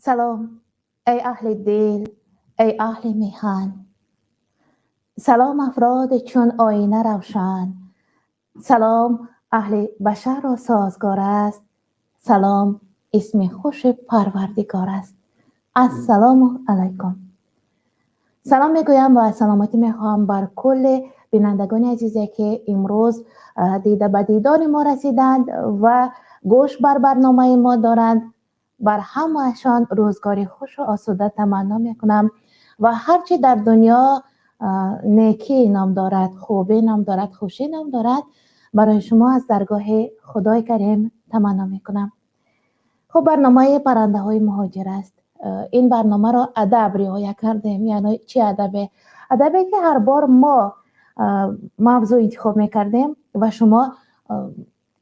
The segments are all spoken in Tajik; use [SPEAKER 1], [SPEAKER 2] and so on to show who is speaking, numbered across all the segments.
[SPEAKER 1] Салом, эй аҳли дил, эй аҳли миҳан. Салом, афроди чун оина равшан. Салом аҳли башарро созгор аст. Салом исми хуши Парвардигор аст. Ассалому алайкум. Салом мегӯям ва саломатӣ мехоҳам бар кулли бинандагони азизе, ки имрӯз дида ба дидори мо расиданд ва гӯш бар барномаи мо доранд. Бар ҳамаашон рӯзгори хушу осуда таманно мекунам ва ҳарчи дар дунё некӣ ном дорад, хубӣ ном дорад, хушӣ ном дорад, барои шумо аз даргоҳи Худои Карим таманно мекунам. Хуб, барномаи паррандаҳои муҳоҷир аст. Ин барномаро адаб риоя кардем. Яъне чӣ адабе? Адабе, ки ҳар бор мо мавзӯъ интихоб мекардем ва шумо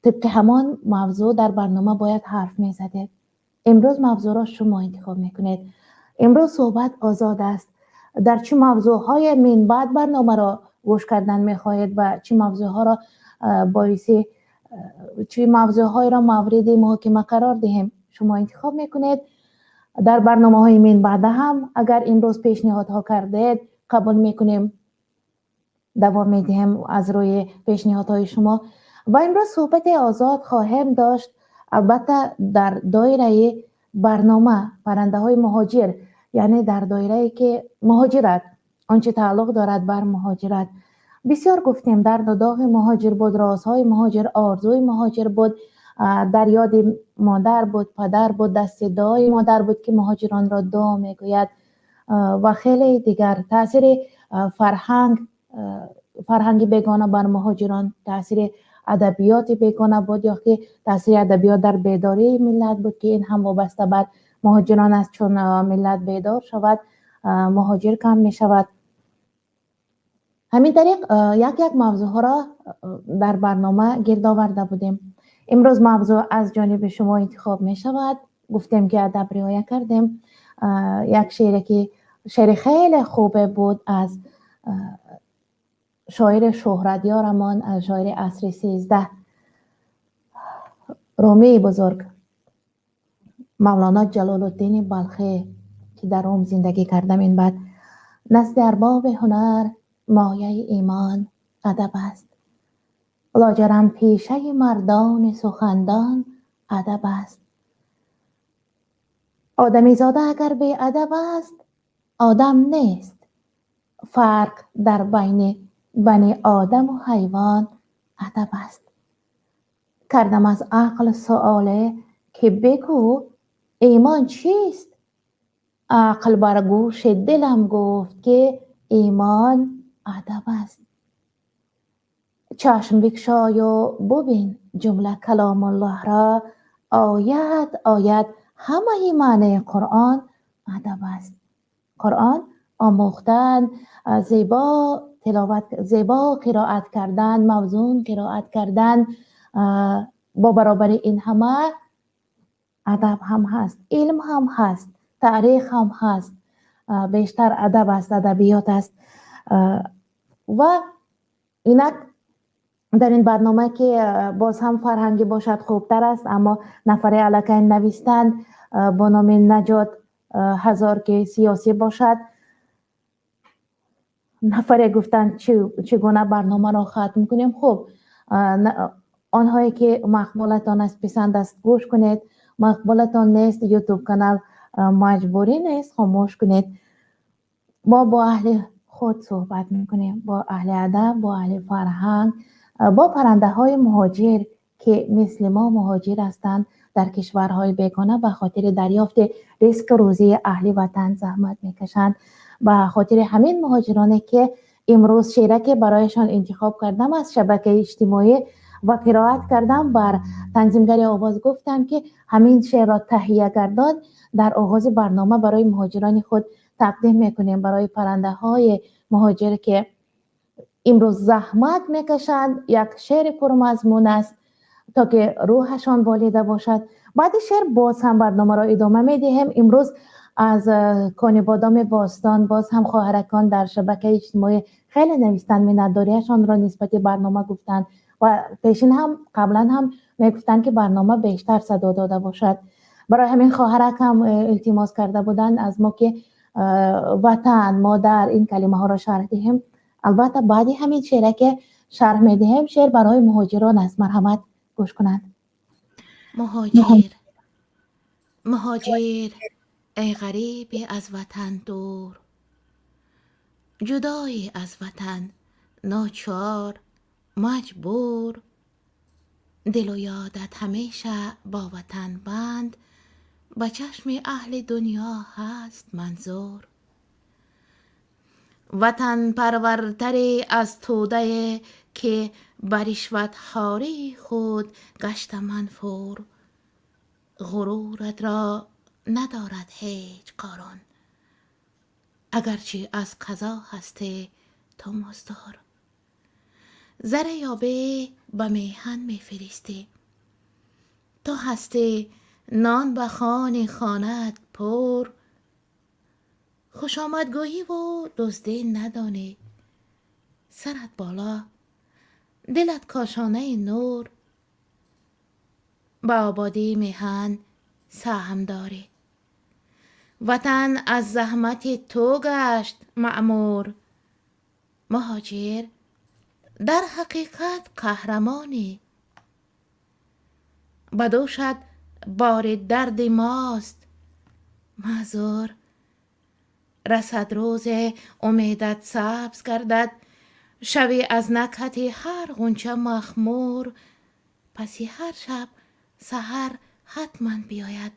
[SPEAKER 1] тибқи ҳамон мавзӯъ дар барнома бояд ҳарф мезадед. Имрӯз мавзӯъро шумо интихоб мекунед. Имрӯз суҳбат озод аст. Дар чӣ мавзӯъҳое минбаъд барномаро гӯш кардан мехоҳед ва чӣ мавзӯъҳоро боиси чӣ мавзӯъҳоеро мавриди муҳокима қарор диҳем, шумо интихоб мекунед. Дар барномаҳои минбаъда ҳам агар имрӯз пешниҳодҳо кардед, қабул мекунем, давом медиҳем аз рӯи пешниҳодҳои шумо. Ва имрӯз суҳбати озод хоҳем дошт, албатта, дар доираи барнома паррандаҳои муҳоҷир, яъне дар доирае ки муҳоҷират, он чи тааллуқ дорад бар муҳоҷират. Бисёр гуфтем, дарду доғи муҳоҷир буд, розҳои муҳоҷир, орзуи муҳоҷир буд, дар ёди модар буд, падар буд, дасти дуои модар буд, ки муҳоҷиронро дуо мегӯяд, ва хеле дигар. Таъсири фарҳанг, фарҳанги бегона бар муҳоҷирон, таъсири адабиёти бегона буд ё ки таъсири адабиёт дар бедории миллат буд, ки ин ҳам вобаста бар муҳоҷирон аст, чун миллат бедор шавад, муҳоҷир кам мешавад. Ҳамин тариқ як як мавзӯъҳоро дар барнома гирд оварда будем. Имрӯз мавзӯъ аз ҷониби шумо интихоб мешавад. Гуфтем, ки адаб риоя кардем. Як шеъре, ки шеъри хеле хубе буд аз шоири шӯҳратёрамон, аз шоири асри 13, Румии бузург, Мавлоно Ҷалолуддини Балхӣ, ки дар Рум зиндагӣ карда. Минбаъд назди арбоби ҳунар мояи имон адаб аст, лоҷарам пешаи мардони сухандон адаб аст. Одамизода агар беадаб аст, одам нест. Фарқ дар байни бани одаму ҳайвон адаб аст. Кардам аз ақл суоле, ки бигӯ, имон чист? Ақл бар гӯши дилам гуфт, ки имон адаб аст. Чашм бикшою бубин ҷумла каломуллоҳро, оят оят ҳамаи маънии Қуръон адаб аст. Қуръон омӯхтан, зебо тиловат, зебо қироат кардан, мавзун қироат кардан, бо баробари ин ҳама адаб ҳам ҳаст, илм ҳам ҳаст, таърих ҳам ҳаст, бештар адаб аст, адабиёт аст. Ва инак дар ин барнома, ки боз ҳам фарҳангӣ бошад, хубтар аст, аммо нафаре аллакай навистанд бо номи Наҷот Ҳазор, ки сиёсӣ бошад. Нафаре гуфтанд, чӣ гуна барномаро хатм кунем. Хуб, онҳое ки мақбулатон аст, писанд аст, гӯш кунед. Мақбулатон нест, Ютуб канал маҷбурӣ нест, хомӯш кунед. Мо бо аҳли худ суҳбат мекунем, бо аҳли адаб, бо аҳли фарҳанг, бо паррандаҳои муҳоҷир, ки мисли мо муҳоҷир ҳастанд, дар кишварҳои бегона ба хотири дарёфти ризқу рӯзии аҳли ватан заҳмат мекашанд. Ба хотири ҳамин муҳоҷироне, ки имрӯз шеъре барояшон интихоб кардам аз шабакаи иҷтимоӣ ва қироат кардам, бар танзимгари овоз гуфтам, ки ҳамин шеърро таҳия гардон, дар оғози барнома барои муҳоҷирони худ тақдим мекунем, барои паррандаҳои муҳоҷир, ки имрӯз заҳмат мекашанд. Як шеъри пурмазмун аст, то ки рӯҳашон болида бошад. Баъди шеър боз ҳам барномаро идома медиҳем. Имрӯз аз Конибодоми бостон боз ҳам хоҳаракон дар шабакаи иҷтимоӣ хеле навистанд, миннатдориашонро нисбати барнома гуфтанд ва пешин ҳам, қаблан ҳам мегуфтанд, ки барнома бештар садо дода бошад. Барои ҳамин хоҳарак ҳам илтимос карда буданд аз мо, ки ватан, модар, ин калимаҳоро шарҳ диҳем. Албатта, баъди ҳамин шеъре ки шарҳ медиҳем, шеър барои муҳоҷирон аст. Марҳамат, гӯш кунанд.
[SPEAKER 2] Муҳоҷир, муҳоҷир, эй ғариби аз ватан дур, ҷудоӣ аз ватан, ночор, маҷбур, дилу ёдат ҳамеша бо ватан банд, ба чашми аҳли дунё ҳаст манзур. Ватанпарвартаре аз тӯдае, ки ба ришватхории худ гашта манфур, ғуруратро надорад ҳеҷ Қорун, агарчи аз қазо ҳастӣ ту муздур. Заре ёбӣ, ба меҳан мефиристӣ, ту ҳастӣ нон ба хони хонаат пур, хушомадгӯиву дуздӣ надонӣ, сарат боло, дилат кошонаи нур, ба ободии меҳан саҳм дорӣ. Ватан аз заҳмати ту гашт маъмур. Муҳоҷир, дар ҳақиқат қаҳрамонӣ, ба дӯшат бори дарди мост маъзур. Расад рӯзе, умедат сабз гардад, шавӣ аз накҳати ҳар ғунча махмур. Паси ҳар шаб саҳар ҳатман биёяд,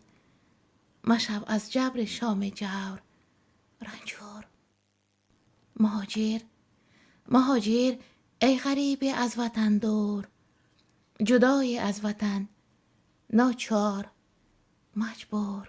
[SPEAKER 2] машав аз ҷабри шоми ҷавр ранҷур. Муҳоҷир, муҳоҷир, эй ғариби аз ватан дур, ҷудоӣ аз ватан, ночор, маҷбур.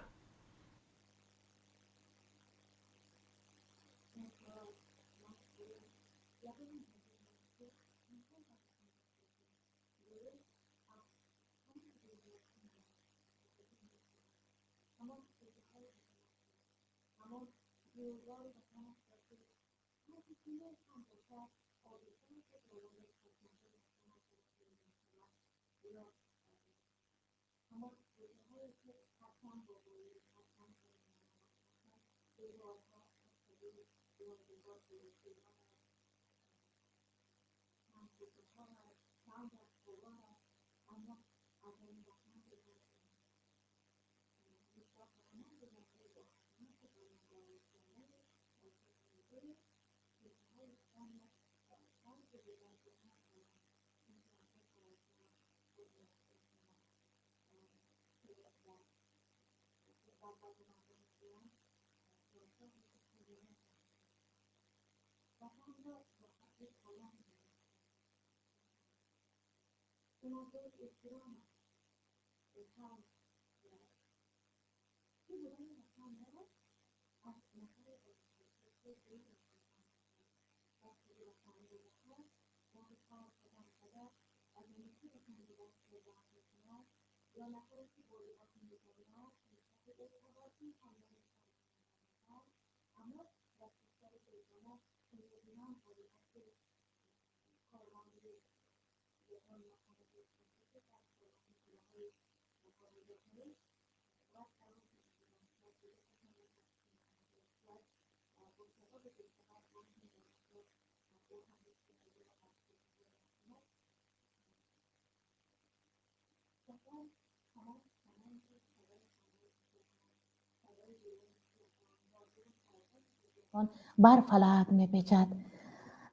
[SPEAKER 1] Бар фалак мепечад.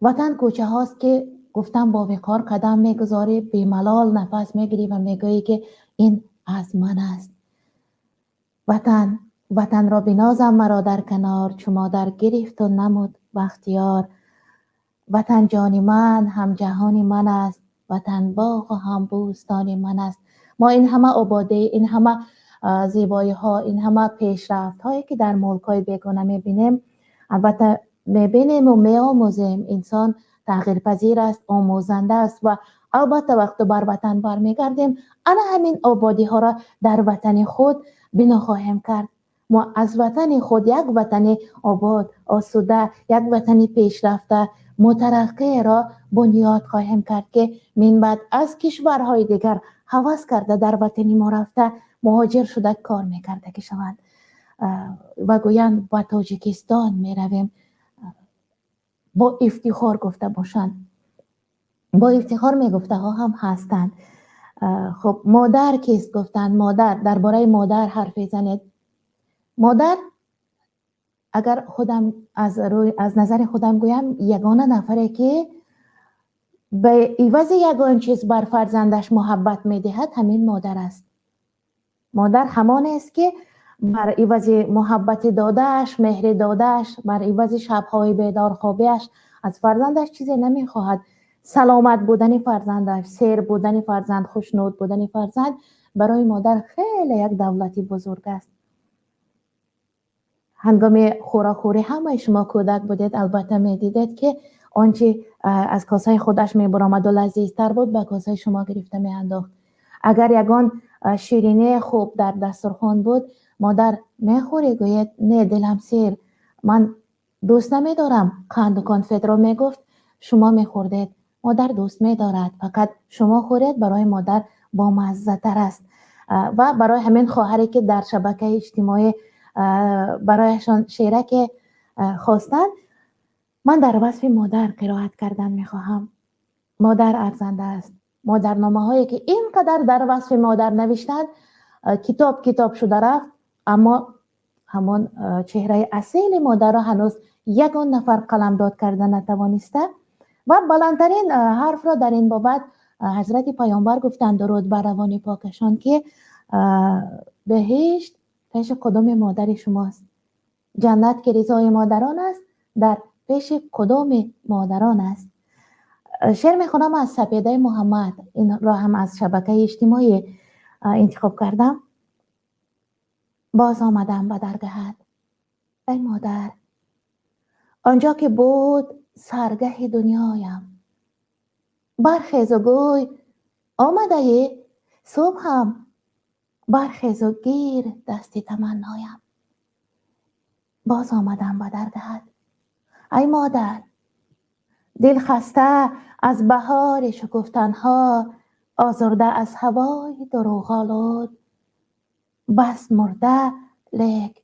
[SPEAKER 1] Ватан кӯча ҳост, ки гуфтам, бо виқор қадам мегузорӣ, бемалол нафас мегирӣ ва мегӯӣ, ки ин аз ман аст. Ватан, ватанро бинозам, маро дар канор чу модар гирифту намуд бахтиёр. Ватан ҷони ман, ҳам ҷаҳони ман аст, ватан боғу ҳам бӯстони ман аст. Мо ин ҳама ободӣ, ин ҳама зебоиҳо, ин ҳама пешрафтҳое, ки дар мулкҳои бегона мебинем, албатта мебинему меомӯзем. Инсон тағйирпазир аст, омӯзанда аст ва албатта вақто бар ватан бармегардем, ана ҳамин ободиҳоро дар ватани худ бино хоҳем кард. Мо аз ватани худ як ватани обод, осуда, як ватани пешрафта, мутараққиро бунёд хоҳем кард, ки минбаъд аз кишварҳои дигар ҳавас карда дар ватани мо рафта муҳоҷир шуда кор мекардагӣ шаванд ва гӯянд ба Тоҷикистон меравем, бо ифтихор гуфта бошанд. Бо ифтихор мегуфтаҳо ҳам ҳастанд. Хуб, модар кист гуфтанд, модар, дар бораи модар ҳарф мезанед. Модар, агар худам аз назари худам гӯям, ягона нафаре ки ба ивази ягон чиз бар фарзандаш муҳаббат медиҳад, ҳамин модар аст. Модар ҳамон аст ки бар ивази муҳаббати додааш, меҳри додааш, бар ивази шабҳои бедорхобиаш аз фарзандаш чизе намехоҳад. Саломат будани фарзандаш, сер будани фарзанд, хушнуд будани фарзанд барои модар хеле як давлати бузург аст. Ҳангоми хӯрокхӯрӣ ҳамаи шумо кӯдак будед, албатта медидед ки он чи аз косаи худаш мебаромаду лазизтар буд, ба косаи шумо гирифта меандохт. Агар ягон ширинии хуб дар дастурхон буд, модар мехӯрӣ? Гӯед не, дилам сер, ман дӯст намедорам қанду конфетро, мегуфт, шумо мехӯрдед. Модар дӯст медорад, фақат шумо хӯред, барои модар бомаззатар аст. Ва барои ҳамин хоҳаре ки дар шабакаи иҷтимоӣ барояшон шераке хостанд, ман дар васфи модар қироат кардан мехоҳам. Модар арзанда аст. Модарномаҳое ки ин қадар дар васфи модар навиштанд, китоб китоб шуда рафт, аммо ҳамон чеҳраи асили модарро ҳанӯз ягон нафар қаламдод карда натавониста. Ва баландтарин ҳарфро дар ин бобат ҳазрати паёмбар гуфтанд, дуруд бар равони покашон, ки беҳишт пеши қудуми модари шумост, ҷаннат ки ризои модарон аст, дар пеши қудуми модарон аст. Шеър мехонам аз Сапедаи Муҳаммад, инро ҳам аз шабакаи иҷтимоӣ интихоб кардам. Боз омадам ба даргаҳат, эй модар, онҷо ки буд саргаҳи дунёям. Бархезу гӯй омадаӣ, субҳам, бархезу гир дасти таманноям. Боз омадам ба даргаҳат, ай модар, дил хаста аз баҳори шукуфтанҳо, озурда аз ҳавои дурӯғолуд, бас мурда лек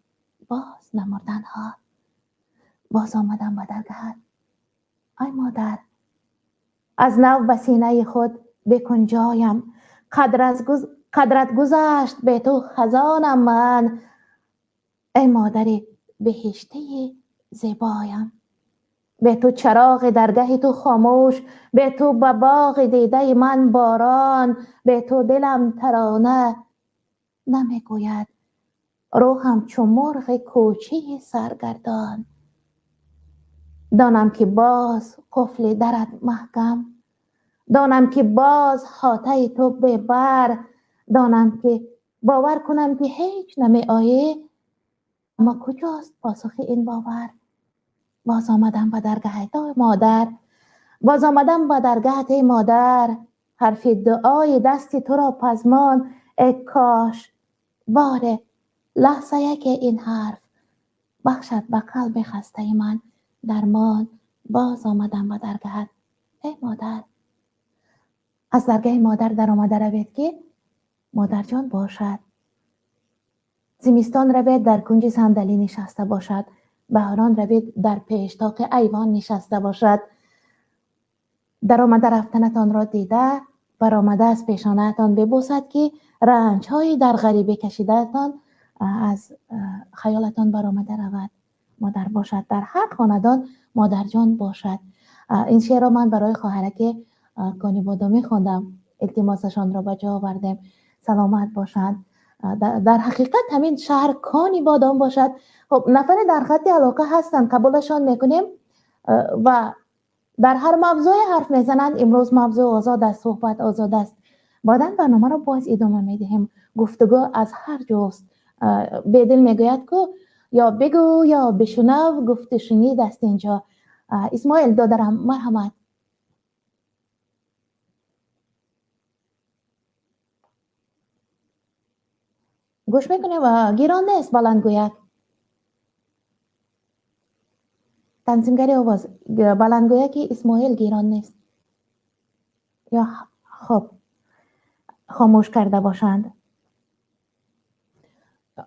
[SPEAKER 1] боз намурданҳо. Боз омадам ба даргаҳат, ай модар, аз нав ба синаи худ бикун ҷоям, қадрат гузашт бе ту хазонам ман, эй модари беҳиштаи зебоям. Бе ту чароғи даргаҳи ту хомӯш, бе ту ба боғи дидаи ман борон, бе ту дилам тарона намегӯяд, рӯҳам чу мурғи кӯчии саргардон. Донам ки боз қуфли дарат маҳкам, донам ки боз хотаи ту бебар, донам ки бовар кунам ки ҳеҷ намеоӣ, аммо куҷост посухи ин бовар? Боз омадам ба даргаҳат, ой модар, боз омадам ба даргаҳат, эй модар, ҳарфи дуои дасти туро пазмон, эй кош боре лаҳза яке ин ҳарф бахшад ба қалби хастаи ман дармон. Боз омадам ба даргаҳат, эй модар. Аз даргаҳи модар даромада равед ки модарҷон бошад. Зимистон равед, дар кунҷи сандалӣ нишаста бошад. Баҳорон равед, дар пештоқи айвон нишаста бошад. Даромада рафтанатонро дида, баромада аз пешонаатон бибӯсад ки ранҷҳои дар ғарибӣ кашидаатон аз хаёлатон баромада равад. Модар бошад, дар ҳар хонадон модарҷон бошад. Ин шеърро ман барои хоҳараки Конибодомӣ хондам, илтимосашонро ба ҷо овардем. Саломат бошанд. Дар ҳақиқат ҳамин шаҳр Конибодом бошад. Хуб, нафаре дар хатти алоқа ҳастанд, қабулашон мекунем ва дар ҳар мавзӯе ҳарф мезананд. Имрӯз мавзӯъ озод аст, суҳбат озод аст. Баъдан барномаро боз идома медиҳем. Гуфтугӯ аз ҳар ҷост. Бедил мегӯяд ку ё бигӯ ё бишунав, гуфту шунид аст инҷо. Исмоил додарам, марҳамат. Гӯш мекунем, гирон нест баландгӯяк. Танзимгари овоз, баландгӯяки Исмоил гирон нест. Ё хоб хомӯш карда бошанд.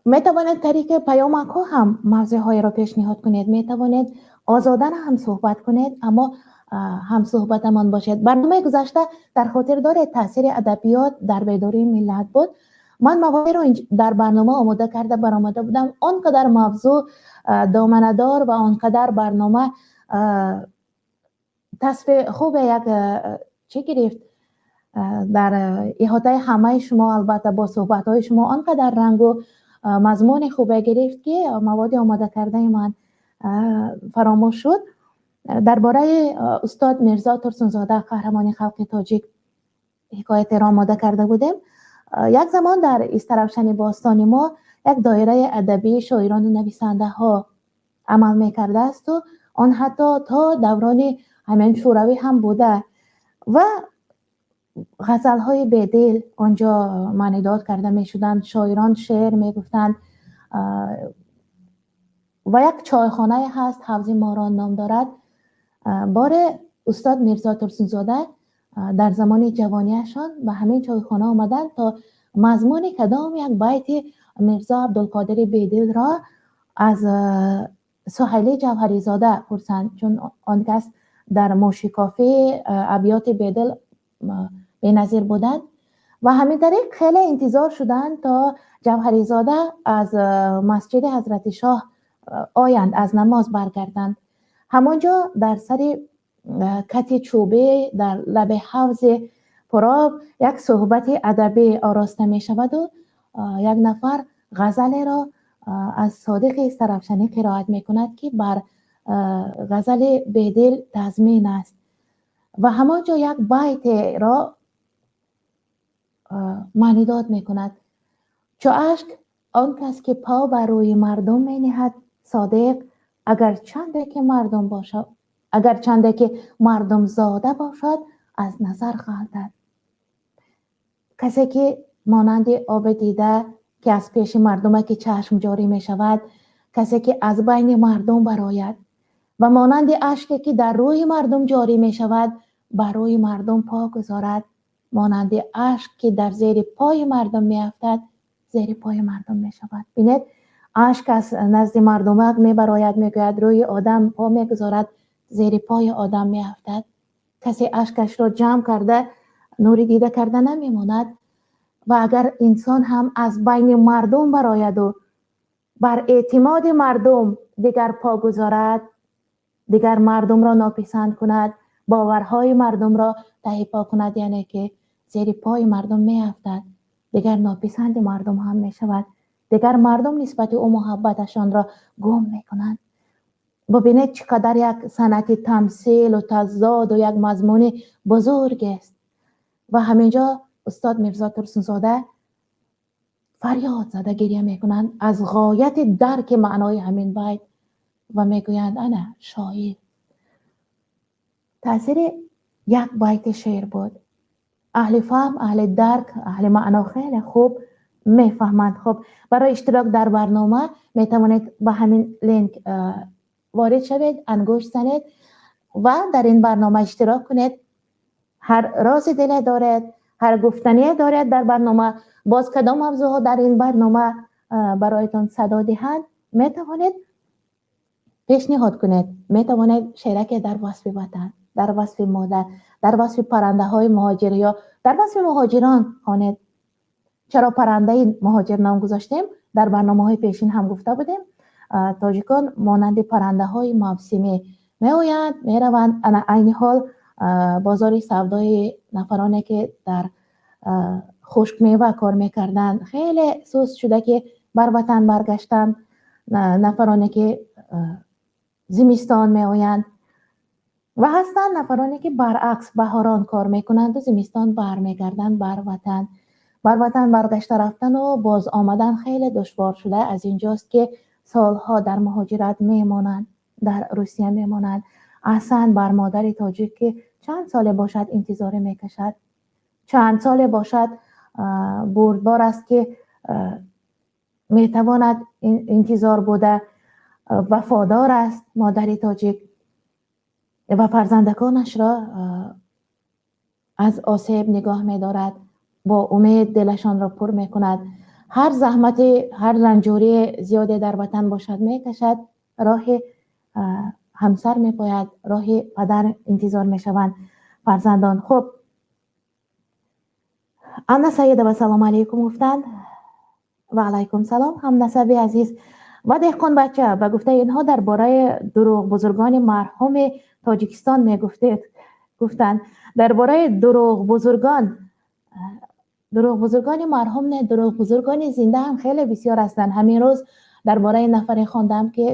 [SPEAKER 1] Метавонед тариқи паёмакҳо ҳам мавзӯъҳоеро пешниҳод кунед, метавонед озодана ҳам суҳбат кунед, аммо ҳамсуҳбатамон бошед. Барномаи гузашта дар хотир доред, таъсири адабиёт дар бедории миллат буд. Ман маводеро дар барнома омода карда баромада будам. Он қадар мавзӯъ доманадор ва он қадар барнома тасфи хубе як чӣ гирифт дар иҳотаи ҳамаи шумо. Албатта, бо суҳбатҳои шумо он қадар рангу мазмуни хубе гирифт, ки маводи омода кардаи ман фаромӯш шуд. Дар бораи устод Мирзо Турсунзода, қаҳрамони халқи тоҷик, ҳикоятеро омода карда будем. Як замон дар Истаравшани бостони мо як доираи адабии шоирону нависандаҳо амал мекардаасту он ҳатто то даврони ҳамин Шӯравӣ ҳам буда ва ғазалҳои Бедил он ҷо маънидод карда мешуданд, шоирон шеър мегуфтанд. Ва як чойхонае ҳаст, Ҳавзи Морон ном дорад. Боре устод Мирзо Турсунзода дар замони ҷавониашон ба ҳамин чойхона омаданд, то мазмуни кадом як байти Мирзо Абдулқодири Бедилро аз Суҳайлӣ Ҷавҳаризода пурсанд, чун он кас дар мӯшикофии абёти Бедил беназир буданд. Ва ҳамин тариқ хеле интизор шуданд, то Ҷавҳаризода аз масҷиди Ҳазрати Шоҳ оянд, аз намоз баргарданд. Ҳамон ҷо дар сари кати чӯбӣ дар лаби ҳавзи пуроб як суҳбати адабӣ ороста мешаваду як нафар ғазалеро аз Содиқи Истаравшанӣ қироат мекунад, ки бар ғазали Бедил тазмин аст, ва ҳамон ҷо як байтеро маънидод мекунад: «Чу ашк он кас, ки по бар рӯи мардум мениҳад, Содиқ, агар чанде ки мардум бошад, агар чанде ки мардумзода бошад, аз назар ғалтад». Касе ки монанди оби дида, ки аз пеши мардумаки чашм ҷорӣ мешавад, касе ки аз байни мардум барояд ва монанди ашке, ки дар рӯи мардум ҷорӣ мешавад, бар рӯи мардум по гузорад, монанди ашк, ки дар зери пои мардум меафтад, зери пои мардум мешавад. Бинед, ашк аз назди мардумак мебарояд, мегӯяд, рӯи одам по мегузорад, зери пои одам меафтад. Касе ашкашро ҷамъ карда, нури дида карда намемонад. Ва агар инсон ҳам аз байни мардум барояду бар эътимоди мардум дигар по гузорад, дигар мардумро нописанд кунад, боварҳои мардумро таҳи по кунад, яъне ки зери пои мардум меафтад, дигар нописанди мардум ҳам мешавад, дигар мардум нисбати ӯ муҳаббаташонро гум мекунанд. Бубинед, чӣ қадар як санъати тамсилу тазоду як мазмуни бузургест. Ва ҳамин ҷо устод Мирзо Турсунзода фарёд зада гиря мекунанд аз ғояти дарки маънои ҳамин байт ва мегӯянд: «Ана шоир». Таъсири як байти шеър буд. Аҳли фаҳм, аҳли дарк, аҳли маъно хеле хуб мефаҳманд. Хуб, барои иштирок дар барнома метавонед ба ҳамин линк ворид шавед, ангушт занед ва дар ин барнома иштирок кунед. Ҳар рози диле доред, ҳар гуфтание доред дар барнома, боз кадом мавзӯъҳо дар ин барнома бароятон садо диҳанд, метавонед пешниҳод кунед. Метавонед шеъраке дар васфи ватан, дар васфи модар, дар васфи паррандаҳои муҳоҷир ё дар васфи муҳоҷирон хонед. Чаро паррандаи муҳоҷир ном гузоштем? Дар барномаҳои пешин ҳам гуфта будем, тоҷикон монанди паррандаҳои мавсимӣ меоянд, мераванд. Ана айни ҳол бозори савдои нафароне, ки дар хушкмева кор мекарданд, хеле суст шуда, ки бар ватан баргаштанд. Нафароне, ки зимистон меоянд, ва ҳастанд нафароне, ки баръакс, баҳорон кор мекунанду зимистон бармегарданд бар ватан. Бар ватан баргашта рафтану боз омадан хеле душвор шуда, аз инҷост, ки солҳо дар муҳоҷират мемонанд, дар Русия мемонанд. Аҳсан бар модари тоҷик, ки чанд соле бошад, интизорӣ мекашад, чанд соле бошад, бурдбор аст, ки метавонад интизор буда. Вафодор аст модари тоҷик ва фарзандаконашро аз осеб нигоҳ медорад, бо умед дилашонро пур мекунад. Ҳар заҳмати, ҳар ранҷурии зиёде дар ватан бошад, мекашад, роҳи ҳамсар мепояд, роҳи падар интизор мешаванд фарзандон. Хуб, Анна Саидова салом алейкум гуфтанд. Ва алайкум салом, ҳамнасаби азиз. Ва деҳқон бача, ба гуфтаи инҳо дар бораи дурӯғ бузургони марҳуми Тоҷикистон мегуфтед. Гуфтанд дар бораи дурӯғ бузургон, дурӯғ бузургони марҳум не, дурӯғ бузургони зинда ҳам хеле бисёр ҳастанд. Ҳамин рӯз дар бораи нафаре хондам ки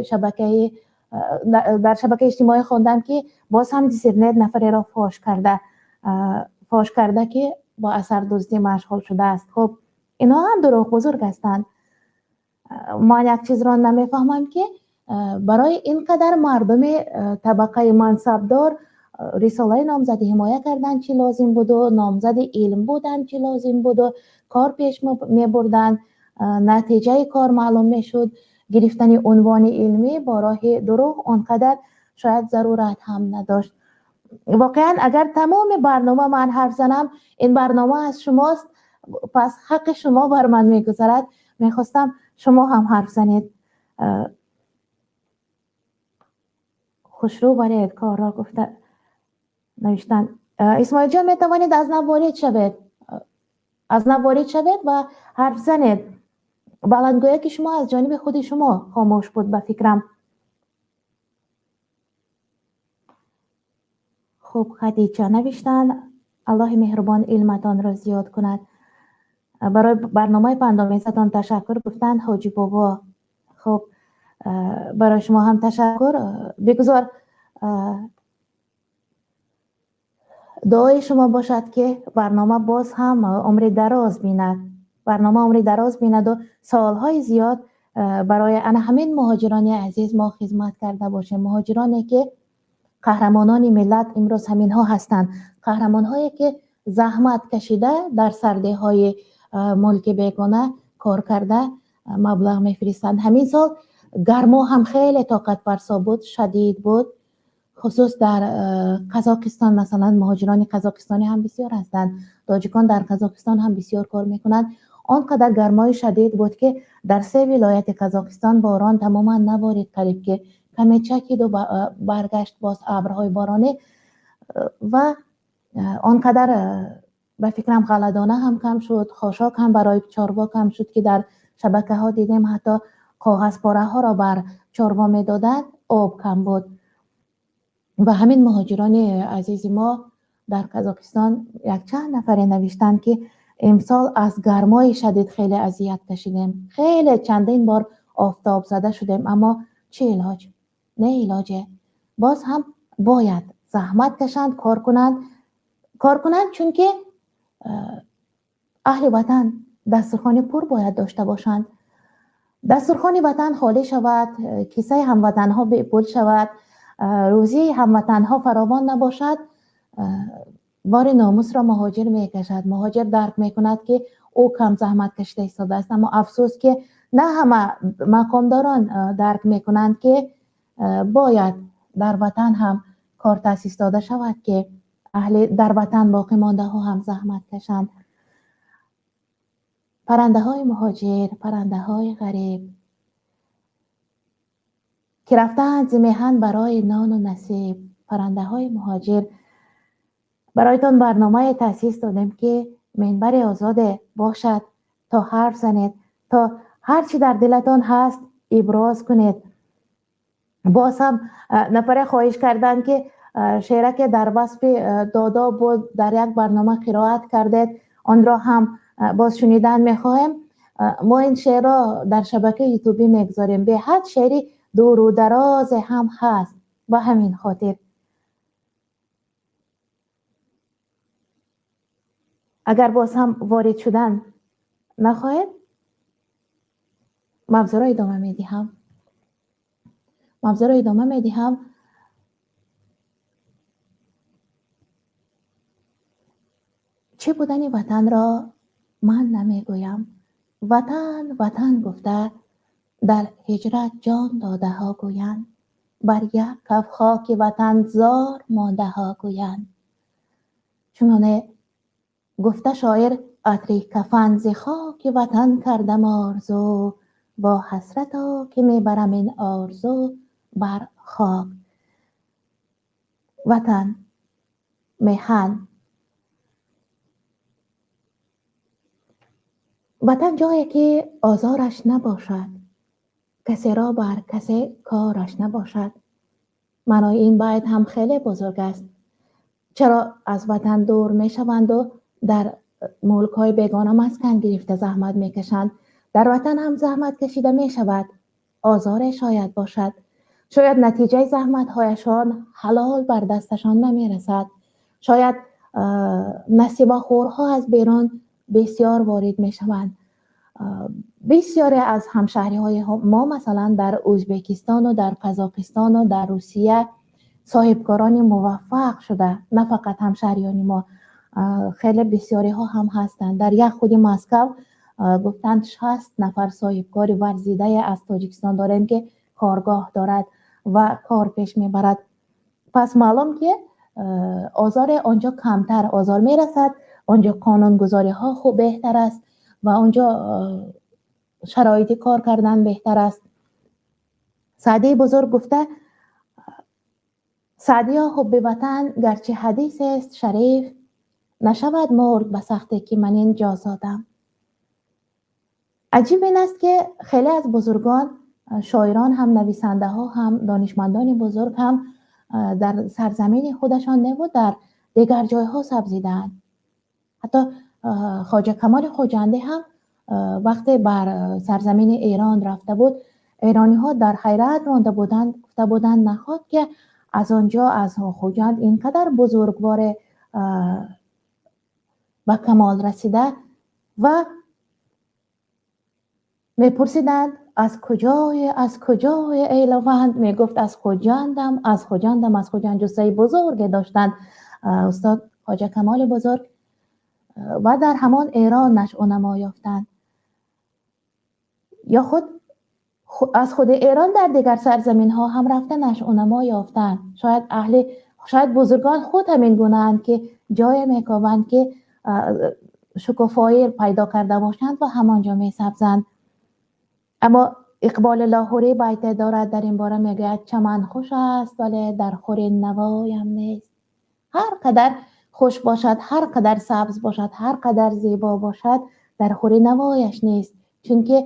[SPEAKER 1] дар шабакаи иҷтимоӣ хондам ки боз ҳам диссернет нафареро фош карда ки бо асардуздӣ машғул шудааст. Хуб, инҳо ҳам дурӯғ бузург ҳастанд. Ман як чизро намефаҳмам ки барои ин қадар мардуми табақаи мансабдор рисолаи номзадӣ ҳимоя кардан чӣ лозим буду, номзади илм будан чӣ лозим буду, кор пеш мебурданд, натиҷаи кор маълум мешуд, гирифтани унвони илмӣ бо роҳи дурӯғ он қадар шояд зарурат ҳам надошт. Воқеан агар тамоми барнома ман ҳарф занам, ин барнома аз шумост, пас ҳаққи шумо бар ман мегузарад. Мехостам шумо ҳам ҳарф занед. Хушрӯ баред корро гуфта навиштанд. Исмоилҷон, метавонед аз нав ворид шавед, аз нав ворид шавед ва ҳарф занед. Баландгӯя ки шумо аз ҷониби худи шумо хомӯш буд ба фикрам. Хуб, Хадича навиштанд: Аллоҳи меҳрубон илматонро зиёд кунад. Барои барномаи пандомезатон ташаккур гуфтанд Ҳоҷи бобо. Хуб, барои шумо ҳам ташаккур. Бигузор дуои шумо бошад ки барнома боз ҳам умри дароз бинад, барнома умри дароз бинаду солҳои зиёд барои ана ҳамин муҳоҷирони азиз мо хизмат карда бошем. Муҳоҷироне ки қаҳрамонони миллат имрӯз ҳаминҳо ҳастанд, қаҳрамонҳое ки заҳмат кашида дар сардиҳои мулки бегона кор карда маблағ мефиристанд. Ҳамин сол гармо ҳам хеле тоқатфарсо буд, шадид буд, хусус дар Қазоқистон. Масалан, муҳоҷирони қазоқистонӣ ҳам бисёр ҳастанд, тоҷикон дар Қазоқистон ҳам бисёр кор мекунанд. Он қадар гармои шадид буд ки дар се вилояти Қазоқистон борон тамоман наборид, қариб ки каме чакиду баргашт боз абрҳои боронӣ ва он қадар ба фикрам ғалладона ҳам кам шуд, хошок ҳам барои чорво кам шуд ки дар шабакаҳо дидем ҳатто коғазпораҳоро бар чорво медоданд, об кам буд. Ва ҳамин муҳоҷирони азизи мо дар Қазоқистон якчанд нафаре навиштанд ки имсол аз гармои шадид хеле азият кашидем, хеле чандин бор офтоб зада шудем, аммо чӣ илоҷ? Не илоҷе, боз ҳам бояд заҳмат кашанд, кор кунанд, кор кунанд, чунки аҳли ватан дастурхони пур бояд дошта бошанд. Дастурхони ватан холӣ шавад, кисаи ҳамватанҳо бепул шавад, рӯзии ҳамватанҳо фаровон набошад, бори номусро муҳоҷир мекашад. Муҳоҷир дарк мекунад ки ӯ кам заҳмат кашида истодааст, аммо афсӯс ки на ҳама мақомдорон дарк мекунанд ки бояд дар ватан ҳам кор таъсис дода шавад ки аҳли дар ватан боқӣ мондаҳо ҳам заҳмат кашанд. Паррандаҳои муҳоҷир, паррандаҳои ғариб ки рафтаанд зи меҳан барои нону насиб, паррандаҳои муҳоҷир, бароятон барномае таъсис додем ки минбари озоде бошад то ҳарф занед, то ҳар чӣ дар дилатон ҳаст иброз кунед. Боз ҳам нафаре хоҳиш карданд ки шеъре дар васфи додо буд дар як барнома қироат кардед, онро ҳам боз шунидан мехоҳем. Мо ин шеърро дар шабакаи ютубӣ мегузорем. Беҳад шеъри дуру дарозе ҳам ҳаст, ба ҳамин хотир агар боз ҳам ворид шудан нахоҳед, мавзӯъро идома медиҳам. Мавзӯъро идома медиҳам. Чӣ будани ватанро ман намегӯям. Ватан, ватан гуфта дар ҳиҷрат ҷон додаҳо гӯянд, бар як каф хоки ватан зор мондаҳо гӯянд. Чуноне гуфта шоир Атри кафан зи хоки ватан кардам орзу, бо ҳасрато ки мебарам ин орзу бар хок. Ватан, меҳан. Ватан ҷое ки озораш набошад, касеро бар касе кораш набошад. Маънои ин байт ҳам хеле бузург аст. Чаро аз ватан дур мешаванду дар мулкҳои бегона маскан гирифта заҳмат мекашанд? Дар ватан ҳам заҳмат кашида мешавад, озоре шояд бошад, шояд натиҷаи заҳматҳояшон ҳалол бар дасташон намерасад, шояд насибахӯрҳо аз берун бисёр ворид мешаванд. Бисёре аз ҳамшаҳриҳои мо, масалан, дар Ӯзбекистону дар Қазоқистону дар Русия соҳибкорони муваффақ шуда, на фақат ҳамшаҳриёни мо, хеле бисёриҳо ҳам ҳастанд. Дар як худи Москав гуфтанд 60 нафар соҳибкори варзидае аз Тоҷикистон дорем, ки коргоҳ дорад ва кор пеш мебарад. Пас маълум ки озоре онҷо камтар озор мерасад, онҷо қонунгузориҳо хуб беҳтар аст ва онҷо шароити кор кардан беҳтар аст. Саъдии бузург гуфта: саъдиё, ҳубби ватан гарчи ҳадисест шариф, нашавад мурд ба сахте ки ман ин ҷо зодам. Аҷиб ин аст, ки хеле аз бузургон, шоирон ҳам, нависандаҳо ҳам, донишмандони бузург ҳам дар сарзамини худашон неву дар дигар ҷойҳо сабзидаанд. Ҳатто Хоҷа Камоли Хоҷандӣ ҳам вақте бар сарзамини Эрон рафта буд, эрониҳо дар ҳайрат монда буданд, гуфта буданд: наход ки аз он ҷо, аз Хуҷанд ин қадар бузургворе ба камол расида, ва мепурсиданд: аз куҷое, аз куҷое, эй лаванд? Мегуфт: аз Хуҷандам, аз Хуҷандам, аз Хуҷанд. Ҷуссаи бузурге доштанд устод Хоҷа Камоли бузург ва дар ҳамон Эрон нашъунамо ёфтанд. Ё худ аз худи Эрон дар дигар сарзаминҳо ҳам рафта нашъунамо ёфтанд. Шояд бузургон худ ҳамин гунаанд, ки ҷое мекобанд, ки шукуфоӣ пайдо карда бошанд ва ҳамон ҷо месабзанд. Аммо Иқболи Лоҳурӣ байте дорад дар ин бора, мегӯяд: чаман хуш аст, вале дар хури навоям нест. Ҳар қадар хуш бошад, ҳар қадар сабз бошад, ҳар қадар зебо бошад, дар хури навояш нест, чунки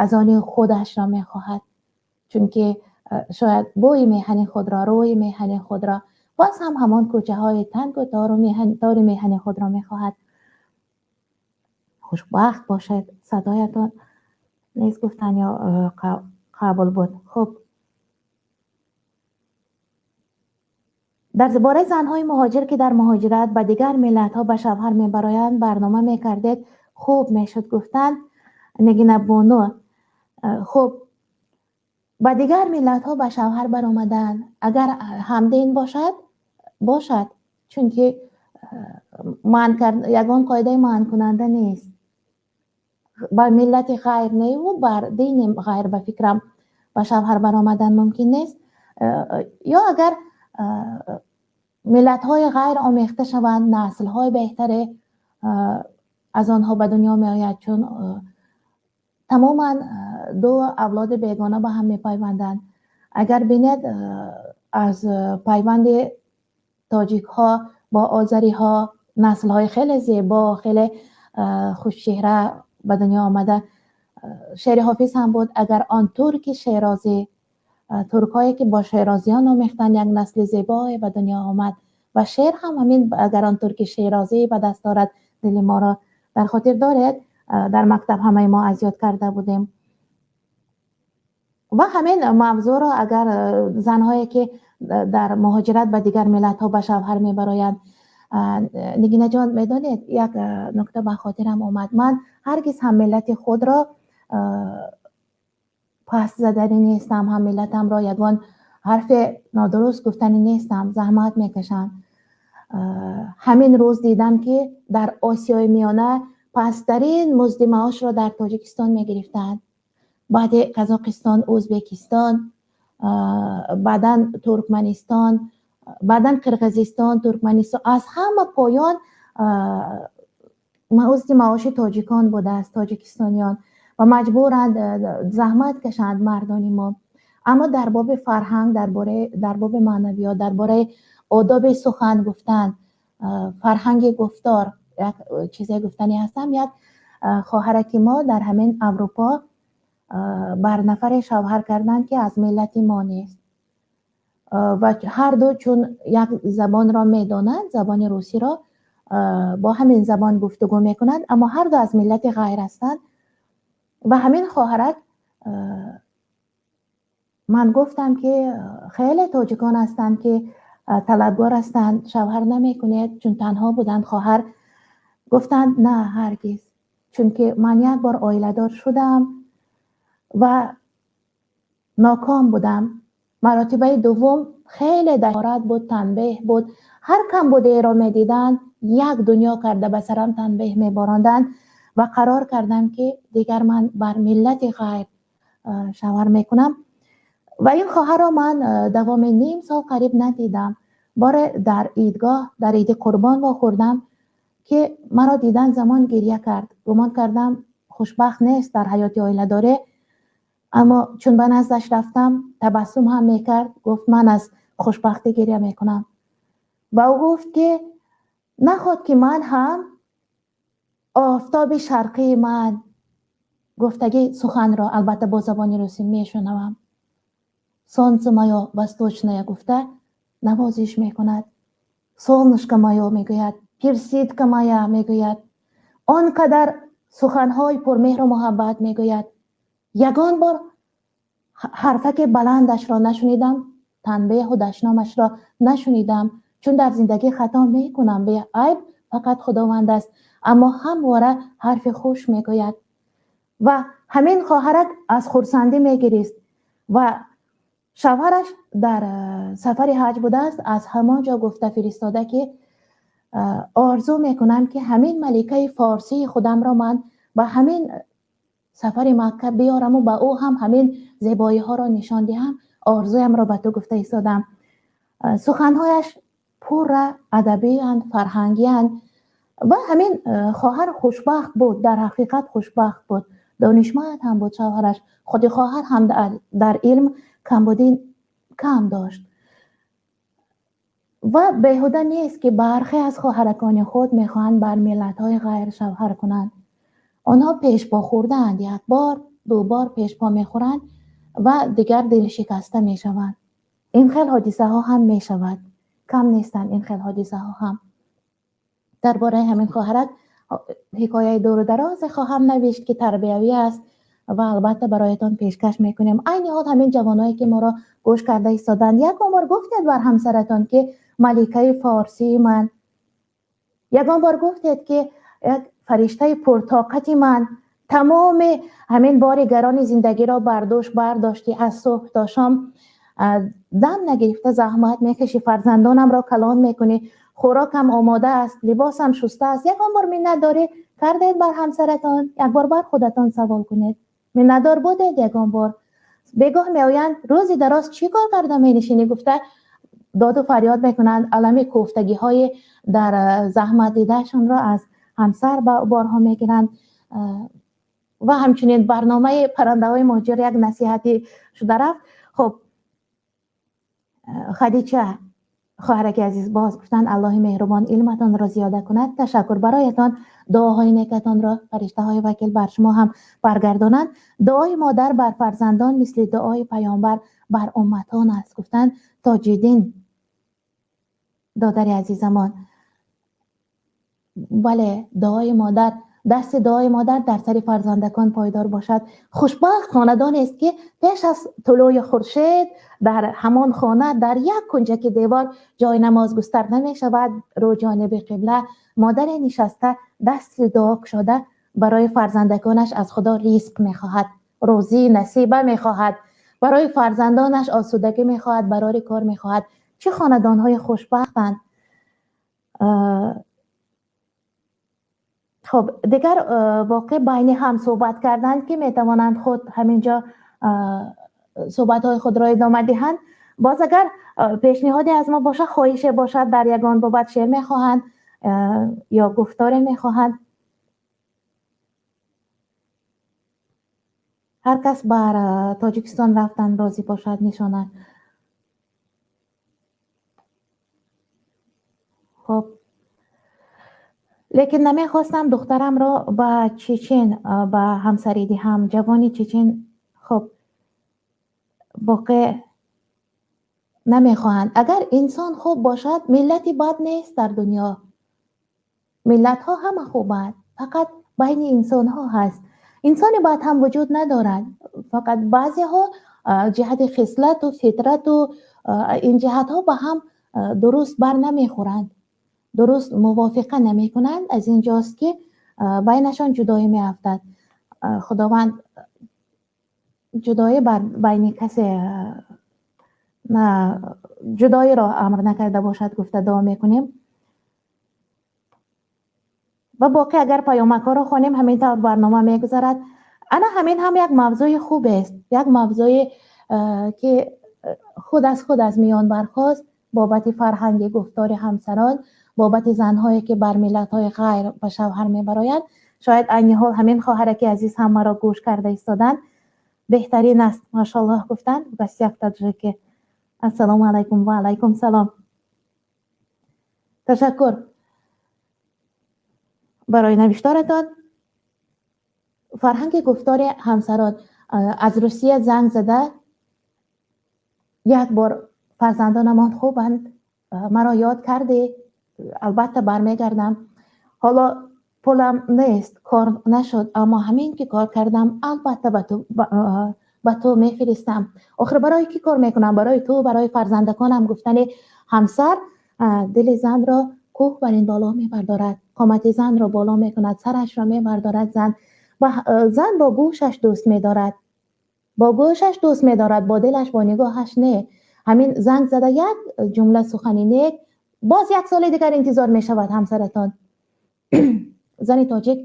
[SPEAKER 1] аз они худашро мехоҳад, чунки шояд бӯи меҳани худро, рӯи меҳани худро, боз ҳам ҳамон кӯчаҳои тангу тору тори меҳани худро мехоҳад. Хушбахт бошед. Садоятон нест гуфтан ё қабул буд. Хуб, дар бораи занҳои муҳоҷир, ки дар муҳоҷират ба дигар миллатҳо ба шавҳар мебароянд, барнома мекардед, хуб мешуд, гуфтанд Нигина бону. Хуб, ба дигар миллатҳо ба шавҳар баромадан, агар ҳамдин бошад, бошад, чунки ягон қоидаи манъкунанда нест. Ба миллати ғайр неву бар дини ғайр, ба фикрам, ба шавҳар баромадан мумкин нест. Ё агар миллатҳои ғайр омехта шаванд, наслҳои беҳтаре аз онҳо ба дунё меояд, чун тамоман ду авлоди бегона ба ҳам мепайванданд. Агар бинед, аз пайванди тоҷикҳо бо озариҳо наслҳои хеле зебо, хеле хушчеҳра ба дунё омада. Шеъри Ҳофиз ҳам буд: агар он турки шерозӣ, туркҳое ки бо шерозиён омехтанд, як насли зебое ба дунё омад. Ва шеър ҳам ҳамин: агар он турки шерозӣ ба даст дорад дили моро. Дар хотир доред, дар мактаб ҳамаи мо аз ёд карда будем. Ва ҳамин мавзӯъро агар занҳое ки дар муҳоҷират ба дигар миллатҳо ба шавҳар мебароянд, Нигинаҷон, медонед, як нукта ба хотирам омад. Ман ҳаргиз ҳам миллати худро паст заданӣ нестам, ҳам миллатамро ягон ҳарфе нодуруст гуфтанӣ нестам, заҳмат мекашам. Ҳамин рӯз дидам, ки дар Осиёи Миёна пасттарин музди маошро дар Тоҷикистон мегирифтанд, баъди Қазоқистон, Ӯзбекистон, баъдан Туркманистон, баъдан Қирғизистон, Туркманистон, аз ҳама поён. Музди маоши тоҷикон будааст, тоҷикистониён, ва маҷбуранд заҳмат кашанд мардони мо. Аммо дар боби фарҳанг, дар боби маънавиёт, дар бораи одоби сухан гуфтан, фарҳанги гуфтор як чизе гуфтанӣ ҳастам. Як хоҳараки мо дар ҳамин Аврупо бар нафаре шавҳар карданд, ки аз миллати мо нест, ва ҳарду чун як забонро медонанд, забони русиро, бо ҳамин забон гуфтугӯ мекунанд, аммо ҳарду аз миллати ғайр ҳастанд. Ва ҳамин хоҳарак, ман гуфтам, ки хеле тоҷикон ҳастанд, ки талабгор ҳастанд, шавҳар намекунед? Чун танҳо буданд хоҳар. Гуфтанд: «На, ҳаргиз, чунки ман як бор оиладор шудам ва ноком будам. Маротибаи дуввум хеле дашорат буд, танбеҳ буд, ҳар камбудиеро медиданд, як дунё карда ба сарам танбеҳ меборонданд ва қарор кардам, ки дигар ман бар миллати ғайр шавҳар мекунам». Ва ин хоҳарро ман давоми ним сол қариб надидам. Боре дар идгоҳ, дар иди Қурбон вохӯрдам, ки маро дидан замон гиря кард. Гумон кардам, хушбахт нест дар ҳаёти оиладорӣ, аммо чун ба наздаш рафтам, табассум ҳам мекард, гуфт: «Ман аз хушбахтӣ гиря мекунам». Ва ӯ гуфт, ки наход ки ман ҳам офтоби шарқии ман гуфтагӣ суханро, албатта бо забони русӣ, мешунавам. «Солнце моё восточное» гуфта навозиш мекунад, «солнышко моё» мегӯяд, «персидка моя» мегӯяд, он қадар суханҳои пурмеҳру муҳаббат мегӯяд. Ягон бор ҳарфаки баландашро нашунидам, танбеҳу дашномашро нашунидам, чун дар зиндагӣ хато мекунам, беайб фақат Худованд аст, аммо ҳамвора ҳарфи хуш мегӯяд. Ва ҳамин хоҳарак аз хурсандӣ мегирист. Ва шавҳараш дар сафари ҳаҷ будааст, аз ҳамон ҷо гуфта фиристода, ки орзу мекунам, ки ҳамин маликаи форсии худамро ман ба ҳамин сафари Макка биёраму ба ӯ ҳам ҳамин зебоиҳоро нишон диҳам. Орзуямро ба ту гуфта истодам. Суханҳояш пурра адабианд, фарҳангианд. Ва ҳамин хоҳар хушбахт буд, дар ҳақиқат хушбахт буд. Донишманд ҳам буд шавҳараш, худи хоҳар ҳам дар илм камбудӣ кам дошт. Ва беҳуда нест, ки бархе аз хоҳаракони худ мехоҳанд бар миллатҳои ғайр шавҳар кунанд. Онҳо пешпо хӯрдаанд, як бор, ду бор пешпо мехӯранд ва дигар дилшикаста мешаванд. Ин хел ҳодисаҳо ҳам мешавад, кам нестанд ин хел ҳодисаҳо ҳам. Дар бораи ҳамин хоҳарак ҳикояи дуру дарозе хоҳам навишт, ки тарбиявӣ аст, ва албатта бароятон пешкаш мекунем. Айни ҳол ҳамин ҷавоное, ки моро гӯш карда истоданд, ягон бор гуфтед бар ҳамсаратон, ки маликаи форсии ман? Ягон бор гуфтед, ки як фариштаи пуртоқати ман, тамоми ҳамин бори гарони зиндагиро бар дӯш бардоштӣ, аз субҳ то шом дам нагирифта заҳмат мекашӣ, фарзандонамро калон мекунӣ, хӯрокам омода аст, либосам шуста аст? Ягон бор миннатдорӣ кардед бар ҳамсаратон? Як бор бар худатон савол кунед: миннатдор будед ягон бор? Бегоҳ меоянд, рӯзи дароз чӣ кор карда менишинӣ гуфта доду фарёд мекунанд, алами кӯфтагиҳои дар заҳмат дидаашонро аз ҳамсар борҳо мегиранд. Ва ҳамчунин барномаи паррандаҳои муҳоҷир як насиҳатӣ шуда рафт. Хуб, Хадича хоҳараки азиз, боз гуфтанд: «Аллоҳи меҳрубон илматонро зиёда кунад». Ташаккур бароятон, дуоҳои некатонро фариштаҳои вакил бар шумо ҳам баргардонанд. «Дуои модар бар фарзандон мисли дуои паёмбар бар умматон аст», гуфтанд Тоҷиддин додари азизамон. Бале, дуои модар, дасти дуои модар дар сари фарзандакон пойдор бошад. Хушбахт хонадонест, ки пеш аз тулӯи хуршед дар ҳамон хона дар як кунҷаки девор ҷои намоз густарда мешавад, рӯ ҷониби қибла модаре нишаста, дасти дуо кушода, барои фарзандаконаш аз Худо ризқ мехоҳад, рӯзӣ насиба мехоҳад, барои фарзандонаш осудагӣ мехоҳад, барори кор мехоҳад. Чӣ хонадонҳои хушбахтанд! Хуб, дигар воқеъ байни ҳам суҳбат карданд, ки метавонанд худ ҳамин ҷо суҳбатҳои худро идома диҳанд. Боз агар пешниҳоде аз мо бошад, хоҳише бошад, дар ягон бобат шеър мехоҳанд ё гуфторе мехоҳанд. Ҳар кас бар Тоҷикистон рафтан розӣ бошад, нишона. Хуб, лекин намехостам духтарамро ба чечен ба ҳамсарӣ диҳам. Ҷавони чечен хуб боқӣ намехоҳанд. Агар инсон хуб бошад, миллати бад нест дар дунё. Миллатҳо ҳама хубанд, фақат байни инсонҳо ҳаст. Инсони бад ҳам вуҷуд надорад. Фақат баъзеҳо ҷиҳати хислату фитрату ин ҷиҳатҳо ба ҳам дуруст бар намехӯранд, дуруст мувофиқа намекунанд. Аз ин ҷост ки байнашон ҷудоӣ меафтад. Худованд ҷудоӣ бар байни касе ҷудоиро амр накарда бошад, гуфта дуо мекунем. Ва боқӣ агар паёмакҳоро хонем, ҳамин тавр барнома мегузарад. Ана ҳамин ҳам як мавзӯи хубест, як мавзӯе ки худ аз худ аз миён бархост бобати фарҳанги гуфтори ҳамсарон, бобати занҳое ки бар миллатҳои ғайр ба шавҳар мебароянд. Шояд айни ҳол ҳамин хоҳараки азиз ҳам маро гӯш карда истоданд. Беҳтарин аст, машоаллоҳ гуфтанд. В гостях таджики. Ассалому алайкум. Ва алайкум салом. Ташаккур барои навишторатон. Фарҳанги гуфтори ҳамсарон. Аз Русия занг зада як бор фарзандонамон хубанд, маро ёд кардӣ, албатта бармегардам. Ҳоло пулам нест, кор нашуд, аммо ҳамин ки кор кардам, албатта ба ту мефиристам. Охир барои кӣ кор мекунам? Барои ту, барои фарзандаконам. Гуфтани ҳамсар дили занро кӯҳ бар ин боло мебардорад, қомати занро боло мекунад, сарашро мебардорад. Зан ва зан бо гӯшаш дӯст медорад, бо гӯшаш дӯст медорад, бо дилаш, бо нигоҳаш не. Ҳамин занг зада як ҷумла сухани нек, боз як соли дигар интизор мешавад ҳамсаратон. Зани тоҷик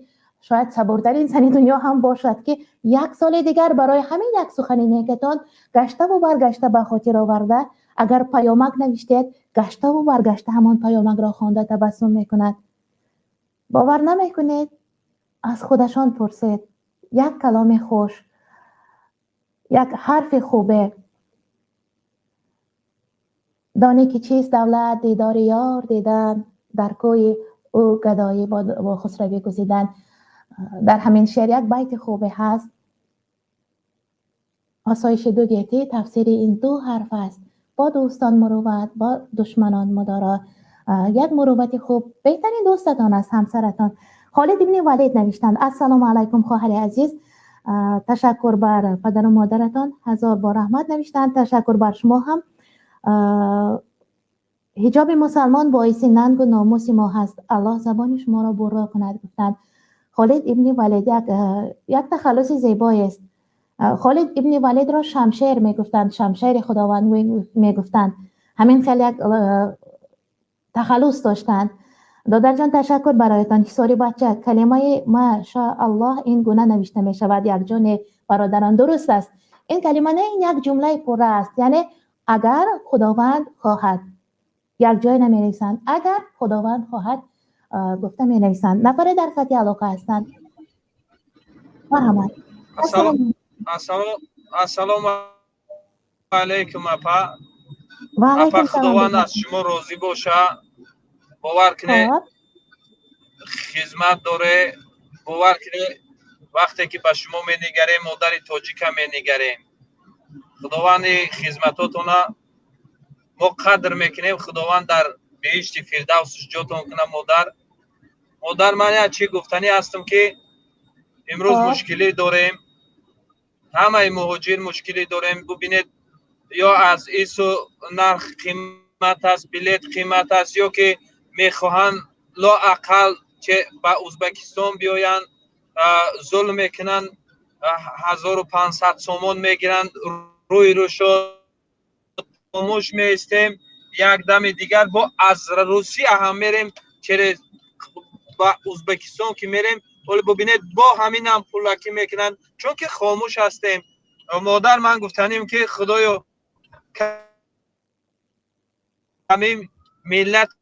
[SPEAKER 1] шояд сабуртарин зани дунё ҳам бошад, ки як соли дигар барои ҳамин як сухани некатон гаштаву баргашта ба хотир оварда, агар паёмак навиштед, гаштаву баргашта ҳамон паёмакро хонда табассум мекунад. Бовар намекунед? Аз худашон пурсед. Як каломи хуш, як ҳарфи хубе. Донӣ ки чист давлат, дидори ёр дидан, дар кӯи ӯ гадоӣ бо хусравӣ гузидан. Дар ҳамин шеър як байти хубе ҳаст. Осоиши ду гетӣ тафсири ин ду ҳарф аст. Бо дӯстон мурувват, бо душманон мудоро. Як муруввати хуб беҳтарин дӯстатон аст ҳамсаратон. Холид ибни Валид навиштанд: ассалому алайкум хоҳари азиз, ташаккур бар падару модаратон, ҳазор бор раҳмат навиштанд. Ташаккур бар шумо ҳам. Ҳиҷоби мусалмон боиси нангу номуси мо ҳаст. Аллоҳ забони шуморо бурро кунад, гуфтанд. Холид ибни Валид як тахаллуси зебоест. Холид ибни Валидро шамшер мегуфтанд, шамшери Худованд мегуфтанд. Ҳамин хел як тахаллус доштанд. Додарҷон, ташаккур бароятон. Ҳисори бача, калимаи машааллоҳ ин гуна навишта мешавад якҷоне, бародарон, дуруст аст. Ин калима не, ин як ҷумлаи пурра аст, яъне агар Худованд хоҳад. Як ҷой наменависанд, агар Худованд хоҳад гуфта менависанд. Нафаре дар хати алоқа ҳастанд. Марҳамат.
[SPEAKER 3] Ассалому алайкум апа. Апа, Худованд аз шумо розӣ боша. Бовар кунед, хизмат доре. Бовар кунед, вақте ки ба шумо менигарем, модари тоҷика менигарем. Худованди хизматотона мо қадр мекунем. Худованд дар беҳишти фирдавс ҷотон кунад, модар. Модар, ман як чӣ гуфтанӣ ҳастам, ки имрӯз мушкилӣ дорем, ҳамаи муҳоҷир мушкилӣ дорем. Бубинед, ё аз ису нарх қимат аст, билет қимат аст, ё ки мехоҳанд лоақал ба Ӯзбекистон биёянд, зулм мекунанд, 1500 сомон мегиранд, рӯи рӯ шуд, хомӯш меистем. Як дами дигар бо аз Русия ҳам мерем, через ба Ӯзбекистон ки мерем, ҳоло бубинед, бо ҳаминам пулакӣ мекунанд, чунки хомӯш ҳастем. Модар, ман гуфтанем, ки Худоё, ҳамин миллати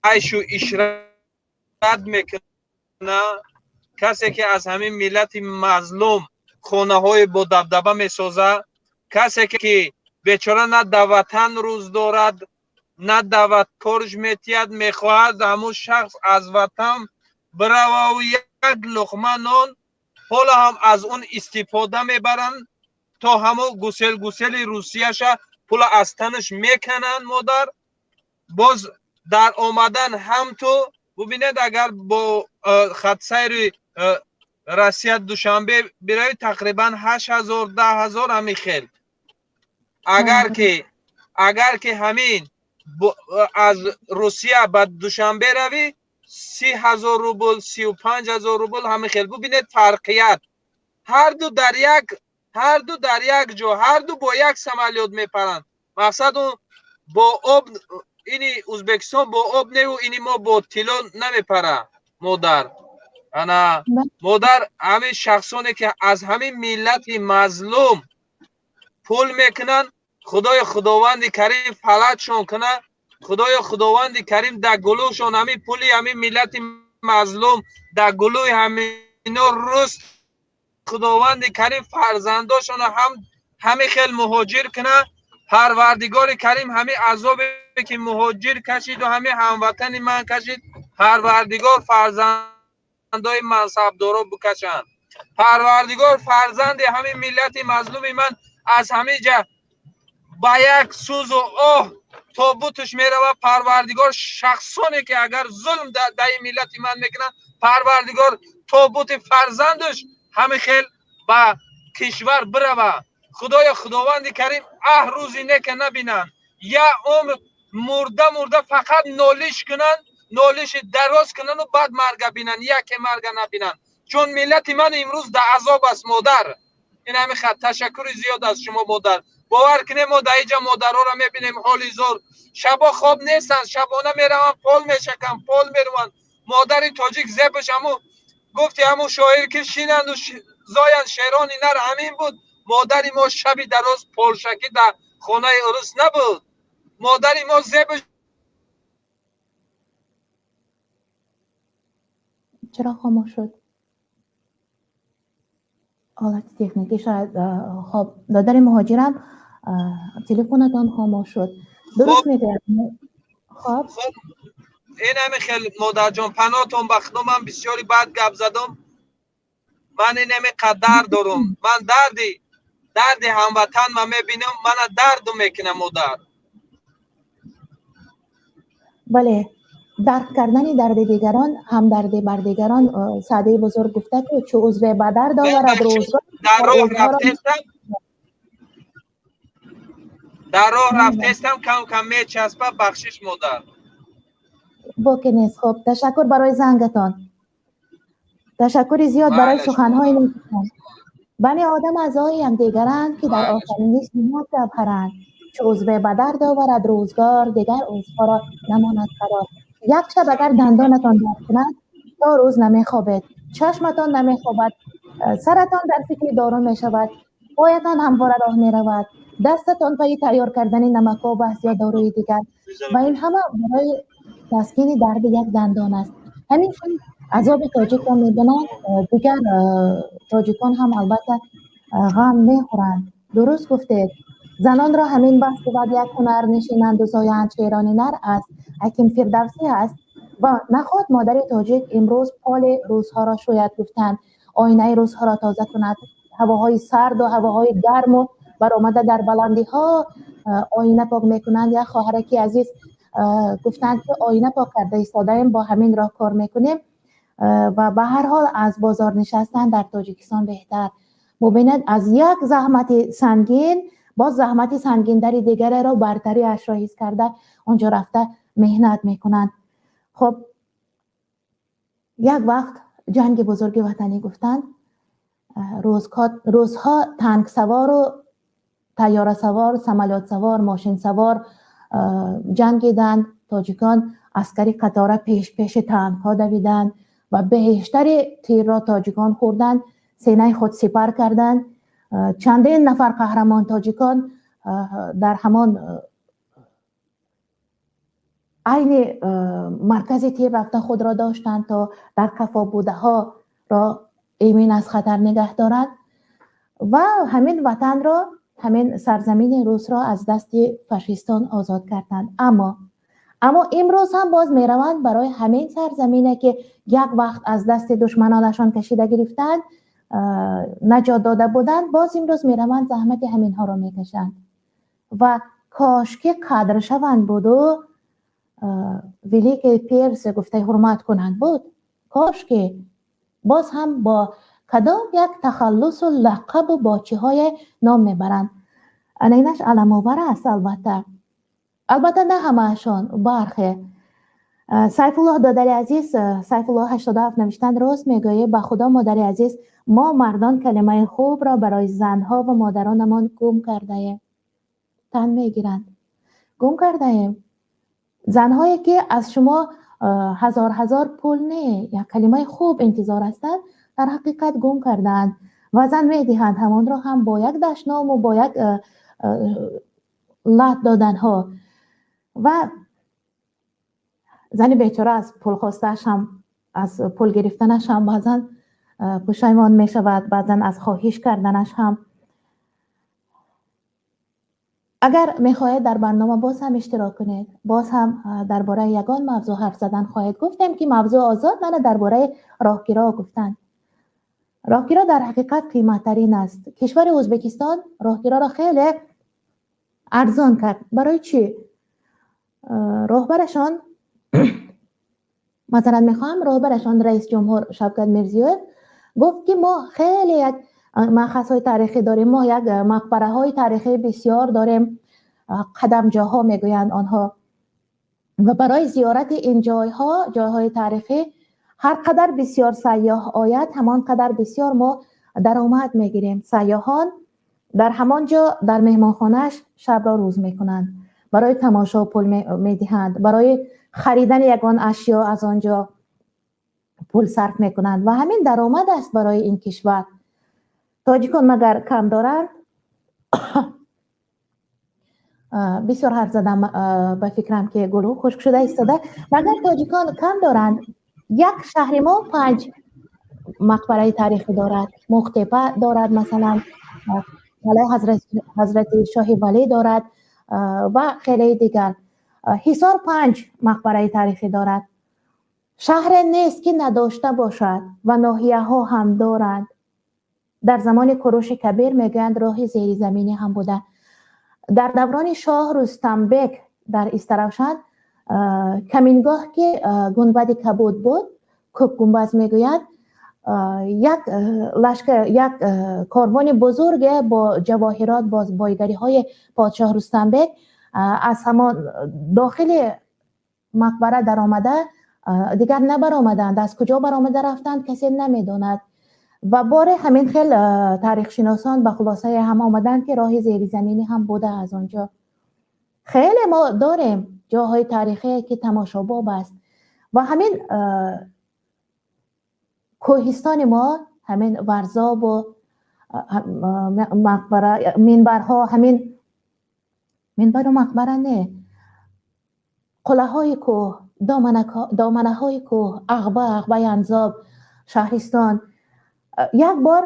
[SPEAKER 3] айшу ишрат мекуна, Касе ки аз ҳамин миллати мазлум хонаҳои бо дабдаба месозад, касе ки бечора на дар ватан рӯз дорад, на дар корш метиҳад, мехоҳад ҳамун шахс аз ватан бирававу як луқма нон ҳоло ҳам аз он истифода мебаранд, то ҳамун гусел гусели Русияша пула аз танаш мекананд. Модар, боз дар омадан ҳам ту бубинед, агар бо хатсайри Россия Душанбе биравӣ, тақрибан 8000, 10 000 ҳамин хел. Агар ки ҳамин аз Русия ба Душанбе равӣ, 30 000 рубл, 35 000 рубл, ҳамин хел. Бубинед фарқият: ҳарду дар як ҷо, ҳарду бо як самолёт мепаранд. Мақсад, он бо об, ини Ӯзбекистон бо об неву ини мо бо тилло намепара. Модар, ана модар, ҳамин шахсоне ки аз ҳамин миллати мазлум пул мекунанд, Худои Худованди Карим фалаҷшон кунад. Худои Худованди Карим дар гулӯшон ҳамин пули ҳамин миллати мазлум дар гулӯи ҳамино руст. Худованди Карим фарзандошонро ҳам ҳамин хел муҳоҷир кунад. Парвардигори Карим ҳамин азобе ки муҳоҷир кашиду ҳамин ҳамватани ман кашид, Парвардигор фарзандои мансабдоро бикашанд. Парвардигор фарзанди ҳамин миллати мазлуми ман аз ҳамин ҷа ба як сӯзу оҳ тобуташ меравад. Парвардигор шахсоне ки агар зулм дар ин миллати ман мекунанд, Парвардигор тобути фарзандаш ҳамин хел ба кишвар бирава. Худоё, Худованди Карим, аҳ, рӯзи нека набинанд, я умр мурда мурда фақат нолиш кунанд, нолиши дароз кунанду баъд марга бинанд, яке марга набинанд, чун миллати ман имрӯз дар азоб аст. Модар, ин ҳамин хат. Ташаккури зиёд аз шумо, модар. Бовар кунем, мо дар инҷа модарҳоро мебинем, ҳоли зор, шабо хоб нестанд, шабона мераванд, пол мешаканд, пол мераванд. Модари тоҷик зебаш ҳаму гуфти ҳамун шоир ки шинанду зоянд шерони нар, ҳамин буд. Модари мо шаби дароз полшакӣ дар хонаи урус набуд. Модари мо зебаш.
[SPEAKER 1] Чаро хомӯш шуд? Ҳолати техникӣ шояд. Хоб, додари муҳоҷирам, телефонатон хомӯш шуд. Дуруст мегӯяд. Хоб.
[SPEAKER 3] Ин ҳами хел, модарҷон, паноҳтон ба Худо. Ман бисёри бад гап задам. Ман ин ҳами қад дард дорум. Ман дарди ҳамватан ма мебинам, мана дарду мекунам, модар.
[SPEAKER 1] Бале, дарк кардани дарди дигарон, ҳамдардӣ бар дигарон. Саъдии бузург гуфта, ки чу узве ба дард оварад рӯзгор.
[SPEAKER 3] Дар роҳ рафтестам, дар роҳ рафтестам, кам кам мечаспа. Бахшиш, модар.
[SPEAKER 1] Боке нест. Хоб, ташаккур барои зангатон, ташаккури зиёд барои суханҳои некатон. Бани одам аъзои якдигаранд, ки дар офариниш як гавҳаранд. Чу узве ба дард оварад рӯзгор, дигар узвҳоро намонад қарор. Як шаб агар дандонатон дард кунад, то рӯз намехобед, чашматон намехобад, саратон дар фикри дору мешавад, поятон ҳамвора роҳ меравад, дастатон пайи тайёр кардани намакоб аст ё доруи дигар, ва ин ҳама барои таскини дарди як дандон аст. Ҳамин хел азоби тоҷикро мебинанд, дигар тоҷикон ҳам албатта ғам мехӯранд. Дуруст гуфтед, занонро ҳамин баҳс бувад як ҳунар, нишинанду зоянд шерони нар, аст ҳаким Фирдавсӣ аст. Ва наход модари тоҷик имрӯз поли рӯзҳоро шӯяд, гуфтанд, оинаи рӯзҳоро тоза кунад, ҳавоҳои сарду ҳавоҳои гарму баромада дар баландиҳо оина пок мекунанд. Як хоҳараки азиз гуфтанд, ки оина пок карда истодаем, бо ҳамин роҳ кор мекунем. Ва ба ҳар ҳол аз бозор нишастан дар Тоҷикистон беҳтар. Бубинед, аз як заҳмати сангин боз заҳмати сангинтари дигареро бартариашро ҳис карда, онҷо рафта меҳнат мекунанд. Хоб, як вақт ҷанги бузурги ватанӣ, гуфтанд, рӯзҳо танксавору тайёрасавор, самолётсавор, мошинсавор ҷангиданд. Тоҷикон аскари қатора пеш пеши танкҳо давиданд ва бештари тирро тоҷикон хӯрданд, сенаи худ сипар карданд. Чандин нафар қаҳрамон тоҷикон дар ҳамон айни маркази тир рафта худро доштанд, то дар қафо будаҳо ро эмин аз хатар нигоҳ доранд ва ҳамин ватанро, ҳамин сарзамини русро аз дасти фашистон озод карданд. Аммо имрӯз ҳам боз мераванд барои ҳамин сарзамине, ки як вақт аз дасти душманонашон кашида гирифтанд, наҷот дода буданд, боз имрӯз мераванд, заҳмати ҳаминҳоро мекашанд. Ва кошки қадр шаванд буду великие персы гуфтаи ҳурмат кунанд буд. Кошки боз ҳам бо кадом як тахаллусу лақабу бочиҳое ном мебаранд. Ана инаш аламовар аст. Албатта, на ҳамаашон, бархе. Сайфуллоҳ, додари азиз, Сайфуллоҳ 87 навиштанд: «Рост мегӯӣ, ба Худо, модари азиз, мо мардон калимаи хубро барои занҳо ва модаронамон гум кардаем». Тан мегиранд, гум кардаем. Занҳое, ки аз шумо ҳазор ҳазор пул не, як калимаи хуб интизор ҳастанд, дар ҳақиқат гум кардаанд. Ва зан медиҳанд, ҳамонро ҳам бо як дашному бо як лат доданҳо. Ва зани бечора аз пул хостааш ҳам, аз пул гирифтанаш ҳам баъзан пушаймон мешавад, баъзан аз хоҳиш карданаш ҳам. Агар мехоҳед дар барнома боз ҳам иштирок кунед, боз ҳам дар бораи ягон мавзӯъ ҳарф задан хоҳед, гуфтем, ки мавзӯъ озод. Мана, дар бораи роҳкиро гуфтанд. Роҳкиро дар ҳақиқат қиматтарин аст. Кишвари Ӯзбекистон роҳкироро хеле арзон кард. Барои чӣ? Роҳбарашон, масалан, мехоҳам, роҳбарашон, раис ҷумҳур Шавкат Мирзиёев гуфт, ки мо хеле як маъхазҳои таърихӣ дорем, мо як мақбараҳои таърихии бисёр дорем, қадамҷоҳо мегӯянд онҳо, ва барои зиёрати ин ҷойҳо, ҷойҳои таърихӣ, ҳар қадар бисёр сайёҳ ояд, ҳамон қадар бисёр мо даромад мегирем. Сайёҳон дар ҳамон ҷо, дар меҳмонхонааш шабро рӯз мекунанд, барои тамошо пул медиҳанд, барои харидани ягон ашё аз он ҷо пул сарф мекунанд ва ҳамин даромад аст барои ин кишвар. Тоҷикон магар кам доранд? Бисёр ҳарф задам, ба фикрам, ки гулӯ хушк шуда истода. Магар тоҷикон кам доранд? Як шаҳри мо панҷ мақбараи таърихӣ дорад. Мухтепа дорад, масалан, қалъаи Ҳазрати Шоҳи Валӣ дорад ва хелеи дигар. Ҳисор панҷ мақбараи таърихӣ дорад. Шаҳре нест, ки надошта бошад, ва ноҳияҳо ҳам доранд. Дар замони Куруши Кабир, мегӯянд, роҳи зеризаминӣ ҳам буда. Дар даврони шоҳ Рустамбек дар Истаравшан камингоҳ, ки Гунбади Кабуд буд, Кӯкгумбаз мегӯянд, як лашкар, як корвони бузурге бо ҷавоҳирот, бо бойгариҳои подшоҳ Рустамбек аз ҳамон дохили мақбара даромада, дигар набаромаданд. Аз куҷо баромада рафтанд, касе намедонад. Ва боре ҳамин хел таърихшиносон ба хулосае ҳам омаданд, ки роҳи зеризаминӣ ҳам буда аз он ҷо. Хеле мо дорем ҷойҳои таърихие, ки тамошобоб аст. Ва ҳамин кӯҳистони мо, ҳамин Варзобу мақбара, минбарҳо, ҳамин минбару мақбара не, қуллаҳои кӯҳ, доманаҳои кӯҳ, Ағба, Ағбаи Анзоб, шаҳристон. Як бор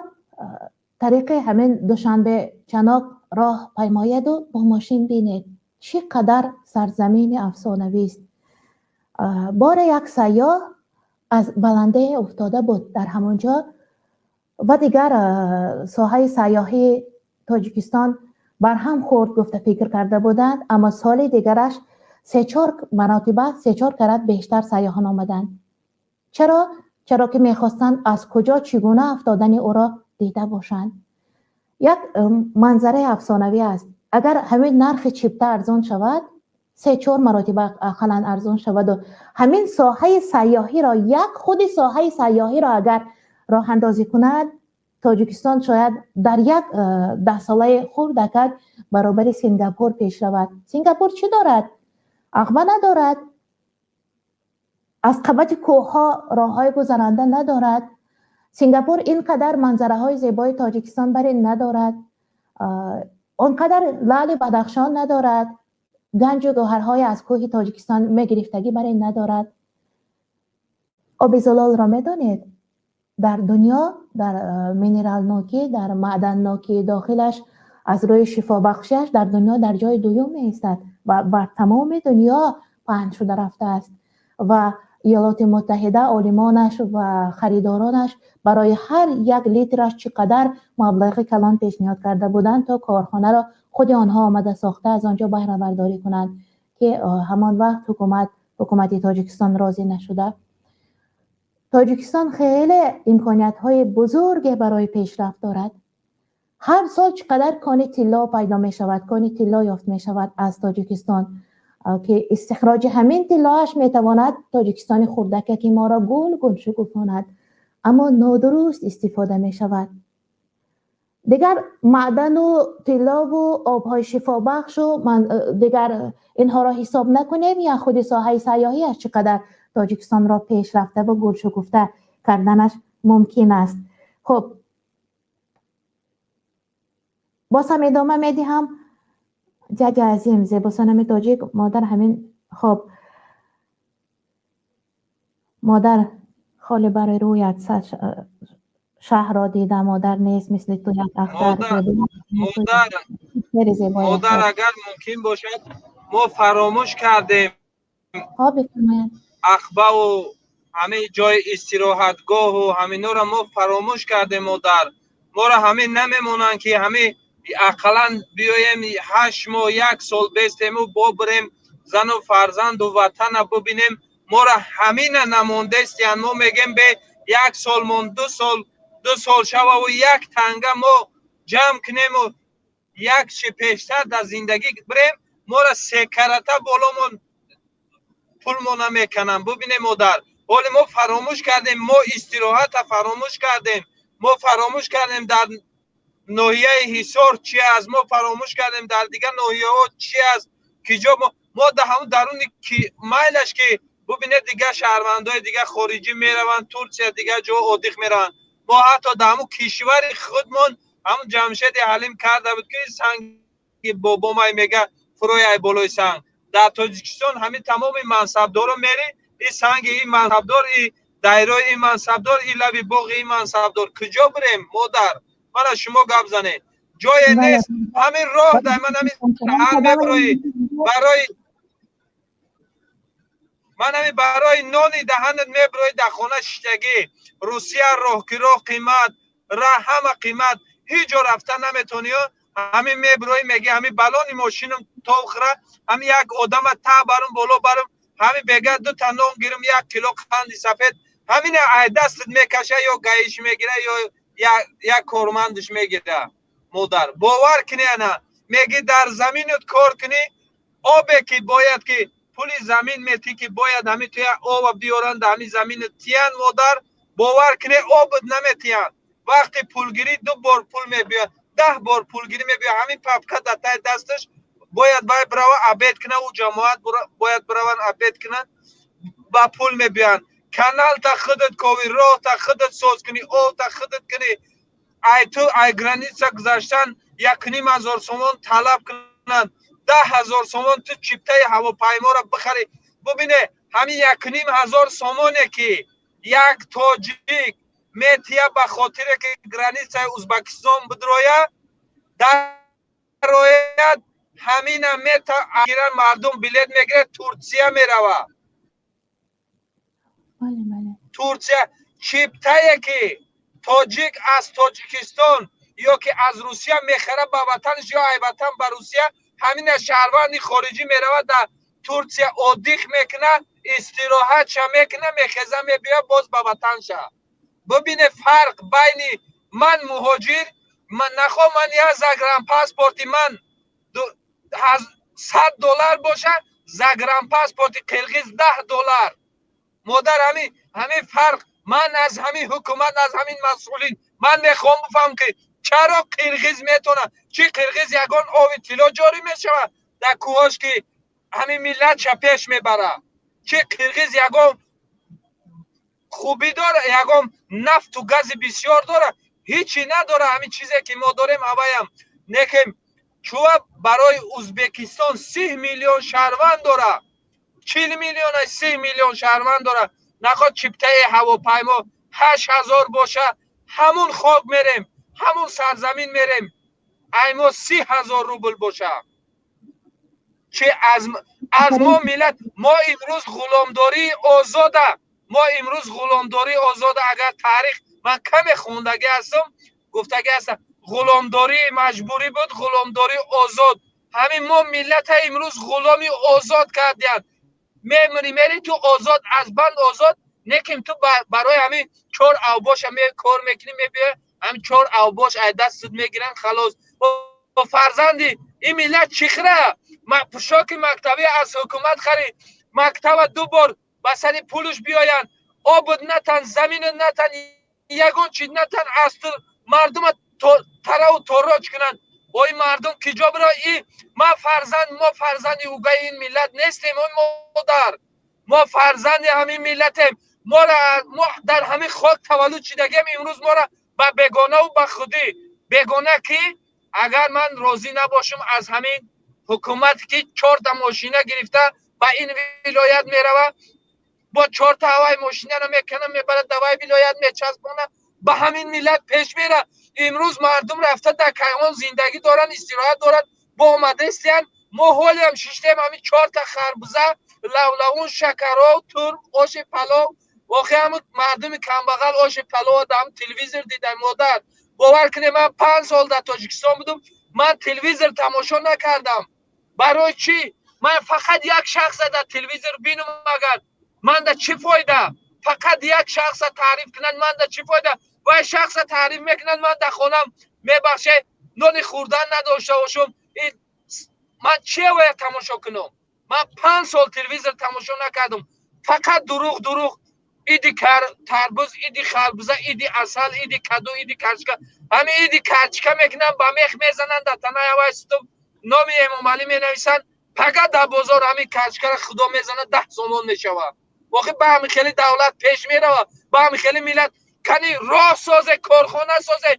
[SPEAKER 1] тариқи ҳамин Душанбе Чаноқ роҳ паймоеду бо мошин бинед, чӣ қадар сарзамини афсонавист. Боре як сайёҳ аз баландае уфтода буд дар ҳамон ҷо ва дигар соҳаи сайёҳии Тоҷикистон барҳам хӯрд гуфта фикр карда буданд, аммо соли дигараш сечор маротиба, сечор карат бештар сайёҳон омаданд. Чаро? Чаро ки мехостанд, аз куҷо, чӣ гуна афтодани ӯро дида бошанд. Як манзараи афсонавӣ аст. Агар ҳамин нархи чипта арзон шавад, се чор маротиба ақаллан арзон шаваду ҳамин соҳаи сайёҳиро, як худи соҳаи сайёҳиро агар роҳандозӣ кунад, Тоҷикистон шояд дар як даҳсолаи хурдакак баробари Сингапур пеш равад. Сингапур чӣ дорад? Ағба надорад, аз қабати кӯҳҳо роҳҳои гузаранда надорад. Сингапур ин қадар манзараҳои зебои Тоҷикистон бар ин надорад, он қадар лаъли Бадахшон надорад, ганҷу гӯҳарҳои аз кӯҳи Тоҷикистон мегирифтагӣ бар ин надорад. Оби зулолро медонед? Дар дунё дар минералнокӣ, дар маъданнокии дохилаш аз рӯи шифобахшиаш дар дунё дар ҷои дуюм меистад ва бар тамоми дунё паҳн шуда рафтааст. Ва Иёлоти Муттаҳида олимонаш ва харидоронаш барои ҳар як литраш чӣ қадар маблағи калон пешниҳод карда буданд, то корхонаро худи онҳо омада сохта аз он ҷо баҳрабардорӣ кунанд, ки ҳамон вақт ҳукумати Тоҷикистон розӣ нашуда. Тоҷикистон хеле имкониятҳои бузурге барои пешрафт дорад. Ҳар сол чӣ қадар кони тилло пайдо мешавад, кони тилло ёфт мешавад аз Тоҷикистон, ки истихроҷи ҳамин тиллоаш метавонад Тоҷикистони хурдаке ки моро гул гул шукуфонад, аммо нодуруст истифода мешавад. Дигар маъдану тиллову обҳои шифобахшу дигар инҳоро ҳисоб накунем, я худи соҳаи сайёҳиаш чӣ қадар Тоҷикистонро пешрафта ва гулшукуфта карданаш мумкин аст. Хуб, боз ҳам идома медиҳам. Дядя Азим, зебосанами тоҷик, модар ҳамин. Хуб, модар холи барои рӯят шаҳрро дида, модар нест мисли ту як ахтар.
[SPEAKER 3] Модар, агар мумкин бошад, мо фаромӯш кардем.
[SPEAKER 1] Хоб, бифармояд.
[SPEAKER 3] Ахбаву ҳамин ҷои истироҳатгоҳу ҳаминҳоро мо фаромӯш кардем, модар. Моро ҳамин намемонанд, ки ҳамин ақаллан биёем 8 моҳ, як сол бестему бобирем, зану фарзанду ватана бубинем. Моро ҳамина намондестиян. Мо мегем, бе як сол мон, 2 сол, 2 сол шававу як танга мо ҷамъ кунему як чи пештар дар зиндагӣ бирем. Моро секарата боломон пулмона мекананд. Бубинем, модар, ҳоле мо фаромӯш кардем, мо истироҳата фаромӯш кардем, мо фаромӯш кардем дар ноҳияи Ҳисор чи аст, мо фаромӯш кардем дар дигар ноҳияҳо чи аст, ки ҷо мо дар ҳамун даруни майлаш, ки бубинед, дигар шаҳрвандои дигар хориҷӣ мераванд Турсия, дигар ҷо отдых мераванд. Мо ҳатто дар ҳамун кишвари худмон ҳамун Ҷамшеди Ҳалим карда буд, ки санги бобомай мега фурӯи ай болои санг. Дар Тоҷикистон ҳамин тамоми мансабдоро мери, и санги и мансабдор, и дайрои и мансабдор, и лаби боғи и мансабдор. Куҷо бирем, модар? Мана шумо гап занед. Ҷое нест. Ҳамин роҳ дай ман ҳамин саҳар мебироӣ, барои ман ҳамин барои нони даҳанат мебироӣ, дар хона шиштагӣ. Русия роҳкиро қимат, ра ҳама қимат, ҳеҷ ҷо рафта наметонӣ. Ҳамин мебироӣ, меги ҳамин балони мошинам тохра, ҳамин як одама та барум, боло барум, ҳамин бега дута нон гирум, 1 кило қанди сафед, ҳамина ай дастат мекаша, ё гаиш мегира, ё як кормандаш мегира. Модар, бовар кунӣ, ана меги дар заминат кор кунӣ, обе ки бояд ки пули замин метӣ, ки бояд ҳамин туя оба биёранд, ҳамин заминат тиян, модар, бовар кунӣ, обат наметиянд. Вақти пулгирӣ ду бор пул мебиёд, 10 бор пулгирӣ мебиёд. Ҳамин папка дар таи дасташ бояд вай бирава обед кунад, ӯ ҷамоат бояд бираванд обед кунанд, ба пул мебиёянд. Каналта худат ковӣ, роҳта худат соз кунӣ, обта худат кунӣ, ай ту ай граница гузаштан 1500 сомон талаб кунанд, 10 000 сомон ту чиптаи ҳавопайморо бихарӣ. Бубине, ҳамин 1500 сомоне ки як тоҷик метия ба хотире ки границаи Узбекистон бидроя, дарояд, ҳамина мета гиран, мардум билет мегирад, Турсия мерава. Турсия чиптае ки тоҷик аз Тоҷикистон ё ки аз Русия мехара ба ватанаш ё ай ватан ба Русия, ҳамина шаҳрванди хориҷӣ меравад, дар Турсия отдых мекунад, истироҳатша мекунад, мехеза, мебиёд боз ба ватанша. Бубине фарқ байни ман муҳоҷир нахо, ман як загранпаспорти ман 100 доллар боша, загранпаспорти қирғиз 10 доллар. Модар, ҳамин фарқ. Ман аз ҳамин ҳукумат, аз ҳамин масъулин ман мехоҳам бифаҳмам, ки чаро қирғиз метавонад? Чӣ қирғиз ягон ови тилло ҷорӣ мешавад дар кӯҳош, ки ҳамин миллатша пеш мебарад? Чӣ қирғиз ягон хубӣ дора, ягон нафту гази бисёр дора? Ҳичи надора. Ҳамин чизе ки мо дорем, аваям некем. Чува барои Узбекистон 30 миллион шаҳрванд дора, 40 миллиона, 30 миллион шаҳрванд дора, наход чиптаи ҳавопаймо 8000 боша, ҳамун хок мерем, ҳамун сарзамин мерем. Ай мо 30 000 рубл боша, чи аз мо миллат? Мо имрӯз ғуломдории озода, мо имрӯз ғуломдории озода. Агар таърих ман каме хондагӣ ҳастам, гуфтагӣ ҳастам, ғуломдории маҷбурӣ буд, ғуломдории озод. Ҳамин мо миллата имрӯз ғуломи озод кардиянд. Мемурӣ, мери, ту озод, аз банд озод неким. Ту барои ҳамин чор авбоша кор мекунӣ, мебиёй, ҳамин чор авбош ай дастат мегиранд, халос. Фарзанди ин миллат чихра пӯшоки мактабӣ аз ҳукумат харид, мактаба ду бор ба сари пулуш биёянд, обуд натан, замину натан, ягон чи натан, аз ту мардума тараву тороҷ кунанд. Ой, мардум киҷо биро? И ма фарзанд, мо фарзанди угаи ин миллат нестем. Ой модар, мо фарзанди ҳамин миллатем. Мора мо дар ҳамин хок таваллуд шидагем. Имрӯз мора ба бегонаву ба худӣ бегона, ки агар ман розӣ набошам аз ҳамин ҳукумат, ки чорта мошина гирифта ба ин вилоят мерава, бо чорта ҳавай мошинаро мекана, мебарад, давай вилоят мечаспона, ба ҳамин миллат пеш мера. Имрӯз мардум рафта дар кайҳон зиндагӣ доранд, истироҳат доранд, бо омадастиянд. Мо ҳолиам шиштем, ҳамин чорта харбуза, лавлавун, шакаров, турб, оши палов. Охи, ҳамн мардуми камбағал оши палов дар телевизор дидай. Модар, бовар кунед, ман 5 сол дар Тоҷикистон будум, ман телевизор тамошо накардам. Барои чӣ? Ман фақат як шахса дар телевизор бинум агар, манда чӣ фоида? Фақат як шахса таъриф кунанд, манда чӣ фоида? Вай шахса таъриф мекунанд, ман дар хонам, мебахше, нони хӯрдан надошта бошум, ман чия бояд тамошо кунам? Ман 5 сол телевизор тамошо накардам. Фақат дурӯғ, дурӯғ. Иди тарбуз, иди харбуза, иди асал, иди каду, иди карчика. Ҳамин иди карчика мекунанд, ба мех мезананд, дар танаи ҳавай сутуб номи Эмомалӣ менависанд. Пага дар бозор ҳамин карчикара худо мезанад, 10 сомон мешавад. Охи, ба ҳамин хели давлат пеш меравад? Ба ҳамин хели миллат? Кани роҳ созе, корхона созе.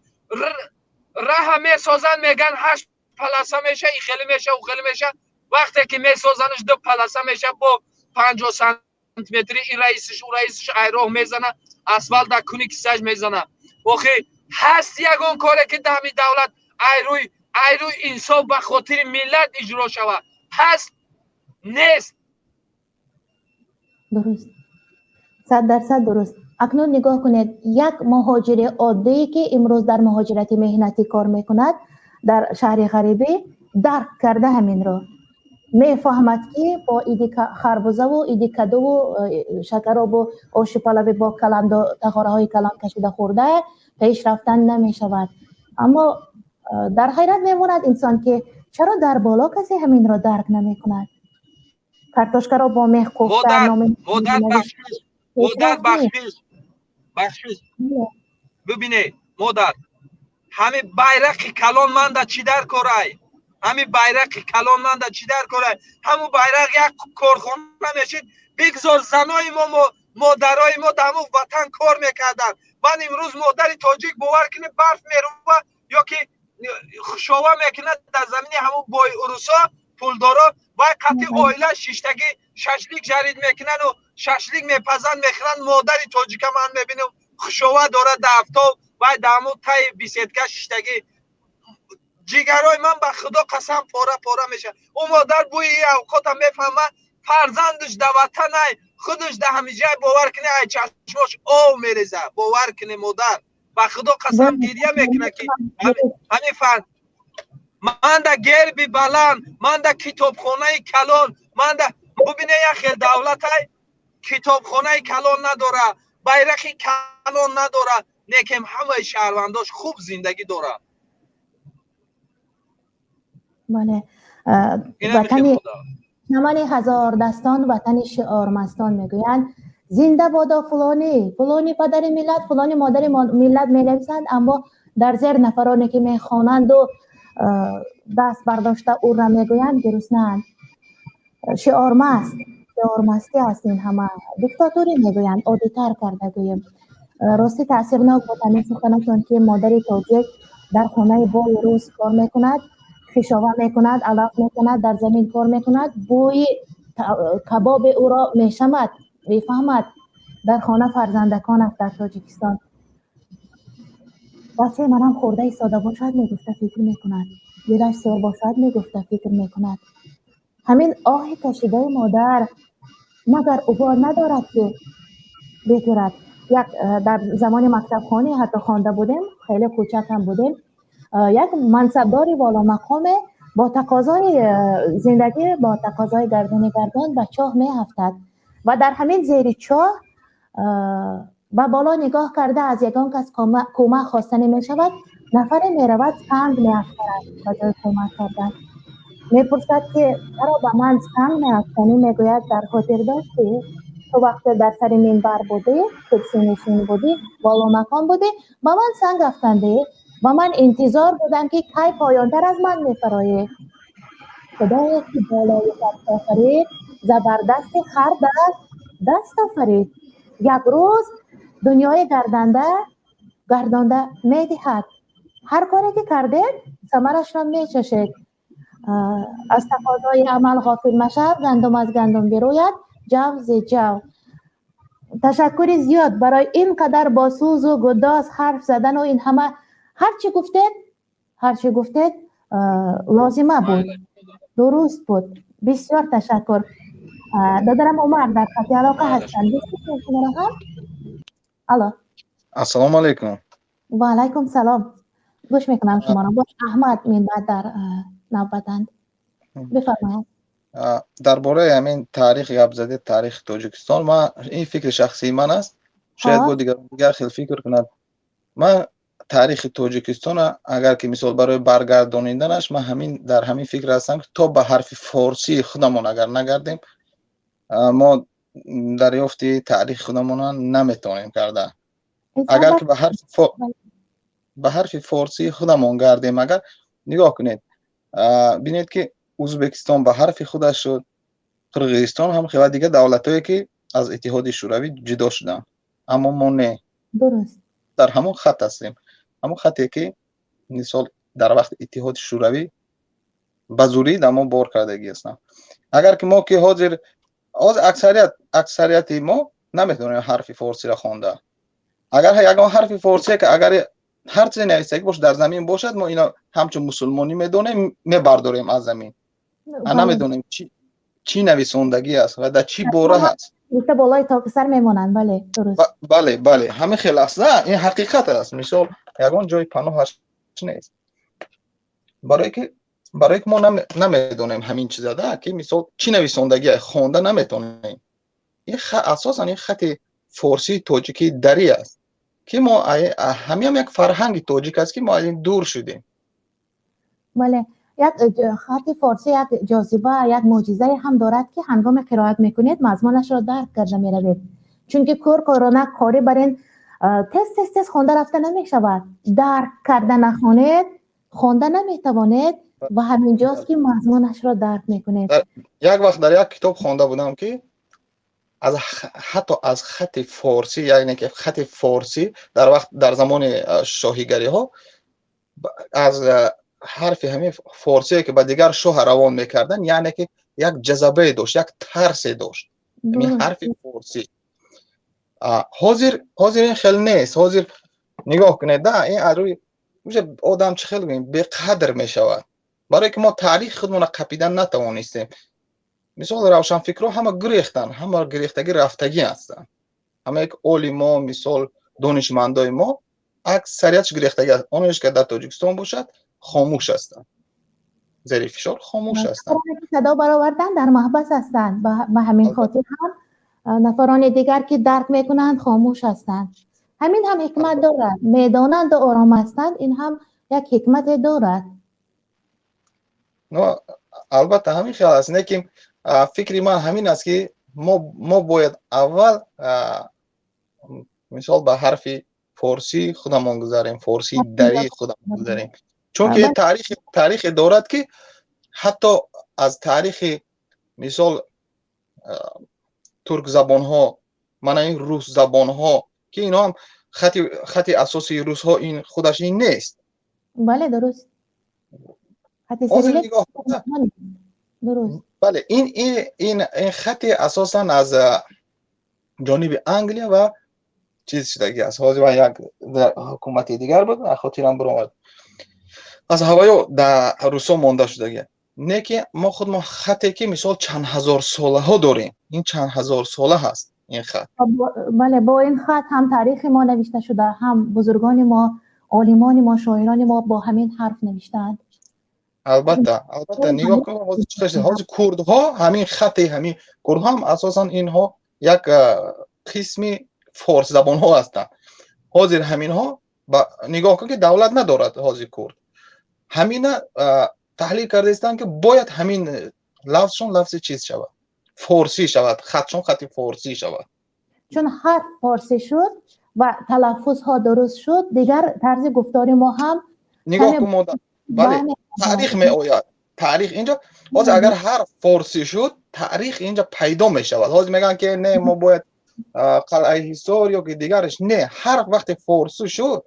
[SPEAKER 3] Раҳа месозанд, меган ҳашт полоса меша, и хеле меша, у хеле меша. Вақте ки месозанаш, ду полоса меша бо 50 сантиметри. И раисиш, у раисиш ай роҳ мезана, асфалт дар куни кисаш мезана. Охи, ҳаст ягон коре, ки дар ҳамин давлат ай рӯи инсоф, ба хотири миллат иҷро шавад? Ҳаст? Нест.
[SPEAKER 1] Дуруст, 100% дуруст. Акнун нигоҳ кунед, як муҳоҷири оддие, ки имрӯз дар муҳоҷирати меҳнатӣ кор мекунад дар шаҳри ғарибӣ, дарк карда ҳаминро мефаҳмад, ки бо иди харбузаву иди кадуву шакаробу оши палави бо каланду тағораҳои калан кашида хӯрда пеш рафтан намешавад. Аммо дар ҳайрат мемонад инсон, ки чаро дар боло касе ҳаминро дарк намекунад? Картошкаро бо мех кӯфта.
[SPEAKER 3] Модар, бахшиш, бахшиш. Бибине, модар, ҳами байрақи калон манда чӣ дар корай? Ҳами байрақи калон манда чӣ дар корай? Ҳамун байрақ як корхона мешид. Бигзор занои мо, модарои мо дар ҳамун ватан кор мекарданд. Ман имрӯз модари тоҷик, бовар кунед, барф мерува ё ки хушова мекунад дар замини ҳамун бой урусо, пулдоро. Вай қати оила шиштагӣ шашлик жарить мекунану шашлик мепазанд, мехӯранд. Модари тоҷика ман мебинам, хушова дорад дар афтоб, вай дар ҳамун таи беседка шиштагӣ. Ҷигарои ман, ба худо қасам, пора пора мешавад. Ӯ модар бӯи авқота мефаҳмад, фарзандаш да ватанай, худаш да ҳамиҷай. Бовар кунӣ, ай чашмош ов мереза. Бовар кунӣ, модар, ба худо қасам, гирья мекунад, ки ҳамин фард манда герби баланд, манда китобхонаи калон, манда. Бубине, як хел давлатай китобхонаи калон надора, байрақи калон надора, лекин ҳамаи шаҳрвандош хуб зиндагӣ дорад.
[SPEAKER 1] Бале, ватани чамани ҳазордастон, ватани шиормастон мегӯянд. Зинда бодо фулонӣ, фулонӣ падари миллат, фулонӣ модари миллат менависанд, аммо дар зер нафароне, ки мехонанду даст бардошта ура мегӯянд, гуруснаанд. Шиормаст, шиормастӣ аст ин ҳама, диктатурӣ мегӯянд, оддитар карда гӯем. Ростӣ, таъсирнок буд ҳамин суханатон, ки модари тоҷик дар хонаи бои рӯз кор мекунад, хишова мекунад, алаф мекунад, дар замин кор мекунад, бӯи кабоби ӯро мешамад, мефаҳмад. Дар хона фарзандакон аст дар Тоҷикистон. Бачаи манам хӯрда истода бошад, мегуфта, фикр мекунад. Дилаш сер бошад, мегуфта, фикр мекунад. Ҳамин оҳи кашидаи модар магар убор надорад, ки бигирад. Як дар замони мактабхонӣ ҳатто хонда будем, хеле кӯчак ҳам будем, як мансабдори боломақоме бо тақозои зиндагӣ, бо тақозои гардани гардон ба чоҳ меафтад ва дар ҳамин зери чоҳ ба боло нигоҳ карда, аз ягон кас кӯмак хостанӣ мешавад. Нафаре меравад, санг меафканад ба ҷои кӯмак кардан. Мепурсад, ки чаро ба ман санг меафканӣ? Мегӯяд: дар хотир дошти, ту вақте дар сари минбар будӣ, курсинишин будӣ, боломақом будӣ, ба ман санг афкандӣ ва ман интизор будам, ки кай поёнтар аз ман мефароӣ. Худое ки болои даст офарид, забардасти хар даст офарид. Як рӯз дунёи гарданда гардонда медиҳад. Ҳар коре ки кардед, самарашро мечашед. Аз тақозои амал ғофил машав, гандум аз гандум бирӯяд, ҷав зи ҷав. Ташаккури зиёд барои ин қадар бо сӯзу гудоз ҳарф задану ин ҳама. Ҳарчи гуфтед, лозима буд, дуруст буд. Бисёр ташаккур. Додарам Умар дар хати алоқа ҳастанд. Шуморо ҳам. Алло.
[SPEAKER 4] Ассалому алайкум.
[SPEAKER 1] Ва алайкум салом. Гӯш мекунам шуморо. Бош Аҳмад минбаъд дар навбатанд. Бифармоед.
[SPEAKER 4] Дар бораи ҳамин таърих гап задед, таърихи Тоҷикистон. Ман, ин фикри шахсии ман аст, шояд бо дигар хел фикр кунад. Ман таърихи Тоҷикистона, агар ки мисол барои баргардониданаш, ман ҳамин дар ҳамин фикр ҳастам, ки то ба ҳарфи форсии худамон агар нагардем, мо дарёфти таърихи худамона наметавонем карда. Агар ки ба ҳарфи форсии худамон гардем, агар нигоҳ кунед, бинед, ки Ӯзбекистон ба ҳарфи худаш шуд, Қирғизистон ҳам ва дигар давлатҳое, ки аз Иттиҳоди Шӯравӣ ҷудо шуданд, аммо мо не, дар ҳамон хат ҳастем, ҳамон хате ки мисол дар вақти Иттиҳоди Шӯравӣ ба зурӣ дар мо бор кардагӣ ҳастанд. Агар ки мо ки ҳозир аксарияти мо наметавонем ҳарфи форсиро хонда. Агар ягон ҳарфи форсие ки агар ҳар чизе нависагӣ бошад, дар замин бошад, мо ино ҳамчун мусулмонӣ медонем, мебардорем аз замин. Намедонем, чӣ нависондагӣ аст ва дар чӣ бора ҳаст.
[SPEAKER 1] Гуфта, болои токи сар мемонанд. Бале, дуруст.
[SPEAKER 4] Бале, ҳамин хел аст. На, ин ҳақиқат аст. Мисол, ягон ҷои паноҳаш нест, барое ки мо намедонем ҳамин чиза да, ки мисол чӣ нависондагӣ, хонда наметонем. Ин асосан ин хати форсии тоҷикии дарӣ аст, ки мо ҳамиам як фарҳанги тоҷик аст, ки мо аз ин дур шудем.
[SPEAKER 1] Бале, як хати форсӣ як ҷозиба, як мӯъҷизае ҳам дорад, ки ҳангоме қироат мекунед, мазмунашро дарк карда меравед, чунки кӯр корона корӣ бар ин тез тез тез хонда рафта намешавад. Дарк карда нахонед, хонда наметавонед ва ҳаминҷост, ки мазмунашро дарк мекунед.
[SPEAKER 4] Як вақт дар як китоб хонда будам, ки аз ҳатто аз хати форсӣ, яъне ки хати форсӣ дар вақт, дар замони шоҳигариҳо, аз ҳарфи ҳамин форсие, ки ба дигар шоҳ равон мекарданд, яъне ки як ҷазабае дошт, як тарсе дошт ҳамин ҳарфи форсӣ. Ҳозир ин хел нест. Ҳозир нигоҳ кунед да, ин аз рӯи одам, чӣ хел гӯем, беқадр мешавад, барое ки мо таърихи худмонро қапидан натавонистем. Мисол, равшанфикрҳо ҳама гурехтанд, ҳама гурехтагӣ рафтагӣ ҳастанд. Ҳама як олимо, мисол, донишмандои мо аксариятш гурехтагӣ аст. Оноеш ки дар Тоҷикистон бошад, хомӯш ҳастанд, зери фишор хомӯш ҳастанд.
[SPEAKER 1] Садо баровардан, дар маҳбас ҳастанд. Ба ҳамин хотир ҳам нафарони дигар, ки дарк мекунанд, хомӯш ҳастанд. Ҳамин ҳам ҳикмат дорад. Медонанду ором ҳастанд, ин ҳам як ҳикмате дорад.
[SPEAKER 4] Албатта, ҳамин хел аст. Лекин фикри ман ҳамин аст, ки мо бояд аввал, мисол, ба ҳарфи форсӣ худамон гузарем, форсии дарии худамон гузарем, чунки таърихе дорад, ки ҳатто аз таърихи, мисол, туркзабонҳо, мана ин русзабонҳо, ки ино ҳам хати асосии русҳо ин худаш ин нест.
[SPEAKER 1] Бале, дуруст.
[SPEAKER 4] Бале, ин хати асосан аз Ҷониби Англия ва чиз шудагӣ аст. Ҳозир ва як ҳукумати дигар буд, хотирам биромад, аз ҳаваё дар русо монда шудагӣ. Не ки мо худмо хате ки мисол чанд ҳазор солаҳо дорем, ин чанд ҳазор сола ҳаст ин хат.
[SPEAKER 1] Бале, бо ин хат ҳам таърихи мо навишта шуда, ҳам бузургони мо, олимони мо, шоирони мо бо ҳамин ҳарф навиштаанд.
[SPEAKER 4] Албатта, албатта, нигоҳ кун, ҳозир чӣ шуд? Ҳозир курдҳо ҳамин хати, ҳамин курдҳо ҳам асосан инҳо як қисми форсзабонҳо ҳастанд. Ҳозир ҳаминҳо нигоҳ кун ки давлат надорад ҳозир курд. Ҳамина таҳлил кардаистанд ки бояд ҳамин лафзшон лафзи чиз шавад, форсӣ шавад, хатшон хати форсӣ шавад.
[SPEAKER 1] Чун ҳарф форсӣ шуд ва талаффузҳо дуруст шуд, дигар тарзи гуфтори мо ҳам
[SPEAKER 4] нигоҳ кун, модар, бале, таърих меояд, таърих инҷо. Ҳозир агар ҳарф форсӣ шуд, таърих инҷо пайдо мешавад. Ҳозир мегӯянд ки не, мо бояд қалъаи Ҳисор ё ки дигараш. Не, ҳарф вақте форсӣ шуд,